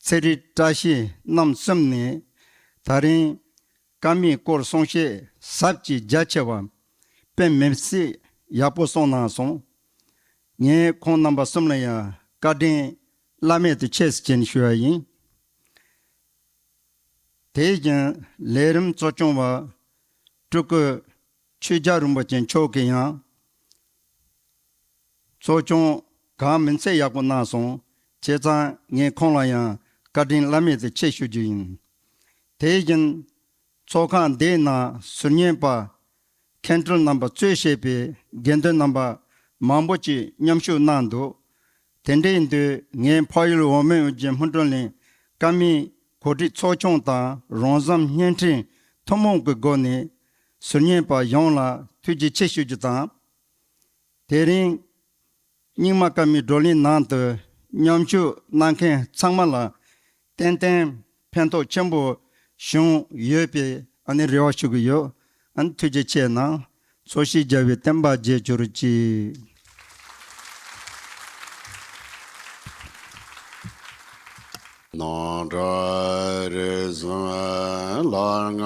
ཚེ་རིང་བཀྲ་ཤིས་རྣམ་གསུམ་ནས། ད་རིང་བཀའ་མའི་སྐོར་གསུང་བཤད་ཟབ་ཅིང་རྒྱ་ཆེ་བ་དཔེ་མི་སྲིད་ཡག་པོ་གསུངས་གནང་སོང་། ངས་ཁོང་རྣམ་པ་གསུམ་ལ་ཡང་བཀའ་དྲིན་བླ་མེད་དུ་ཆེ་ཟེར་ཞུ་བ་ཡིན། དེ་བཞིན་ལས་རིམ་གཙོ་སྐྱོང་བ་སྤྲུལ་སྐུ་ཆོས་རྒྱལ་རིན་པོ་ཆེ་མཆོག་གིས་ཡང་གཙོ་སྐྱོང་གང་མིན་ཚད་ཡག་པོ་གནང་སོང་། བྱས་ཙང་ངས་ཁོང་ལ་ཡང་བཀའ་དྲིན་བླ་མེད་དུ་ཆེ་ཞུ་རྒྱུ་ཡིན། དེ་བཞིན་ཚོགས་ཁང་འདིའི་ནང་ཟུར་ཉན་པ་མཁན་སྤྲུལ་རྣམ་པ་གཙོས་བྱས་པའི་དགེ་འདུན་རྣམ་པ་མང་པོ་ཅིག་མཉམ་ཞུགས་གནང་འདུག་དེ་འདྲ་ཡིན་དུས་ངས་འཕགས་ཡུལ་འོག་མིན་ཨོ་རྒྱན་སྨིན་གྲོལ་གླིང་བཀའ་མའི་གོ་སྒྲིག་ཚོགས་ཆུང་དང་རོང་ཟོམ་བརྙན་འཕྲིན་ཐུན་མོང་གི་སྒོ་ནས་ཟུར་ཉན་པ་ཡོངས་ལ་ཐུགས་རྗེ་ཆེ་ཞུ་རྒྱུ་དང་། དེ་རིང་རྙིང་མ་བཀའ་མའི་བགྲོ་གླེང་ནང་དུ་མཉམ་ཞུགས་གནང་མཁན་ཚང་མ་ལ་ཏན་ཏན་ཕན་ཐོགས་ཆེན་པོ་བྱུང་ཡོད་པའི་ཨ་ནི་རེ་བ་ཞུ་གི་ཡོད། ཨ་ནི་ཐུགས་རྗེ་ཆེ་གནང་། འཚོ་ཞིང་རྒྱ་བའི་བསྟན་པ་རྒྱས་གྱུར་ཅིག་སྣང་གྲགས་རིག་གསུམ་ལྷར་ལྔ་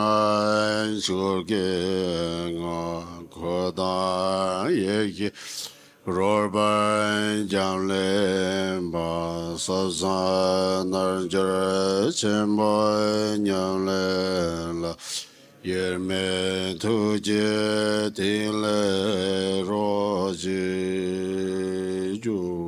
བཅུ་གི་ངང་། འཁོར་དང་ཡེ་ཤེས་རོལ་པར་འབྱམས་ཀླས་པ། ས་གསུམ་རྣལ་འབྱོར་ཆེན་པོ་ཉམས་ལེན་ལ། དབྱེར་མེད་ཐུགས་ཀྱི་ཐིག་ལེ་རོ་གཅིག་གྱུར།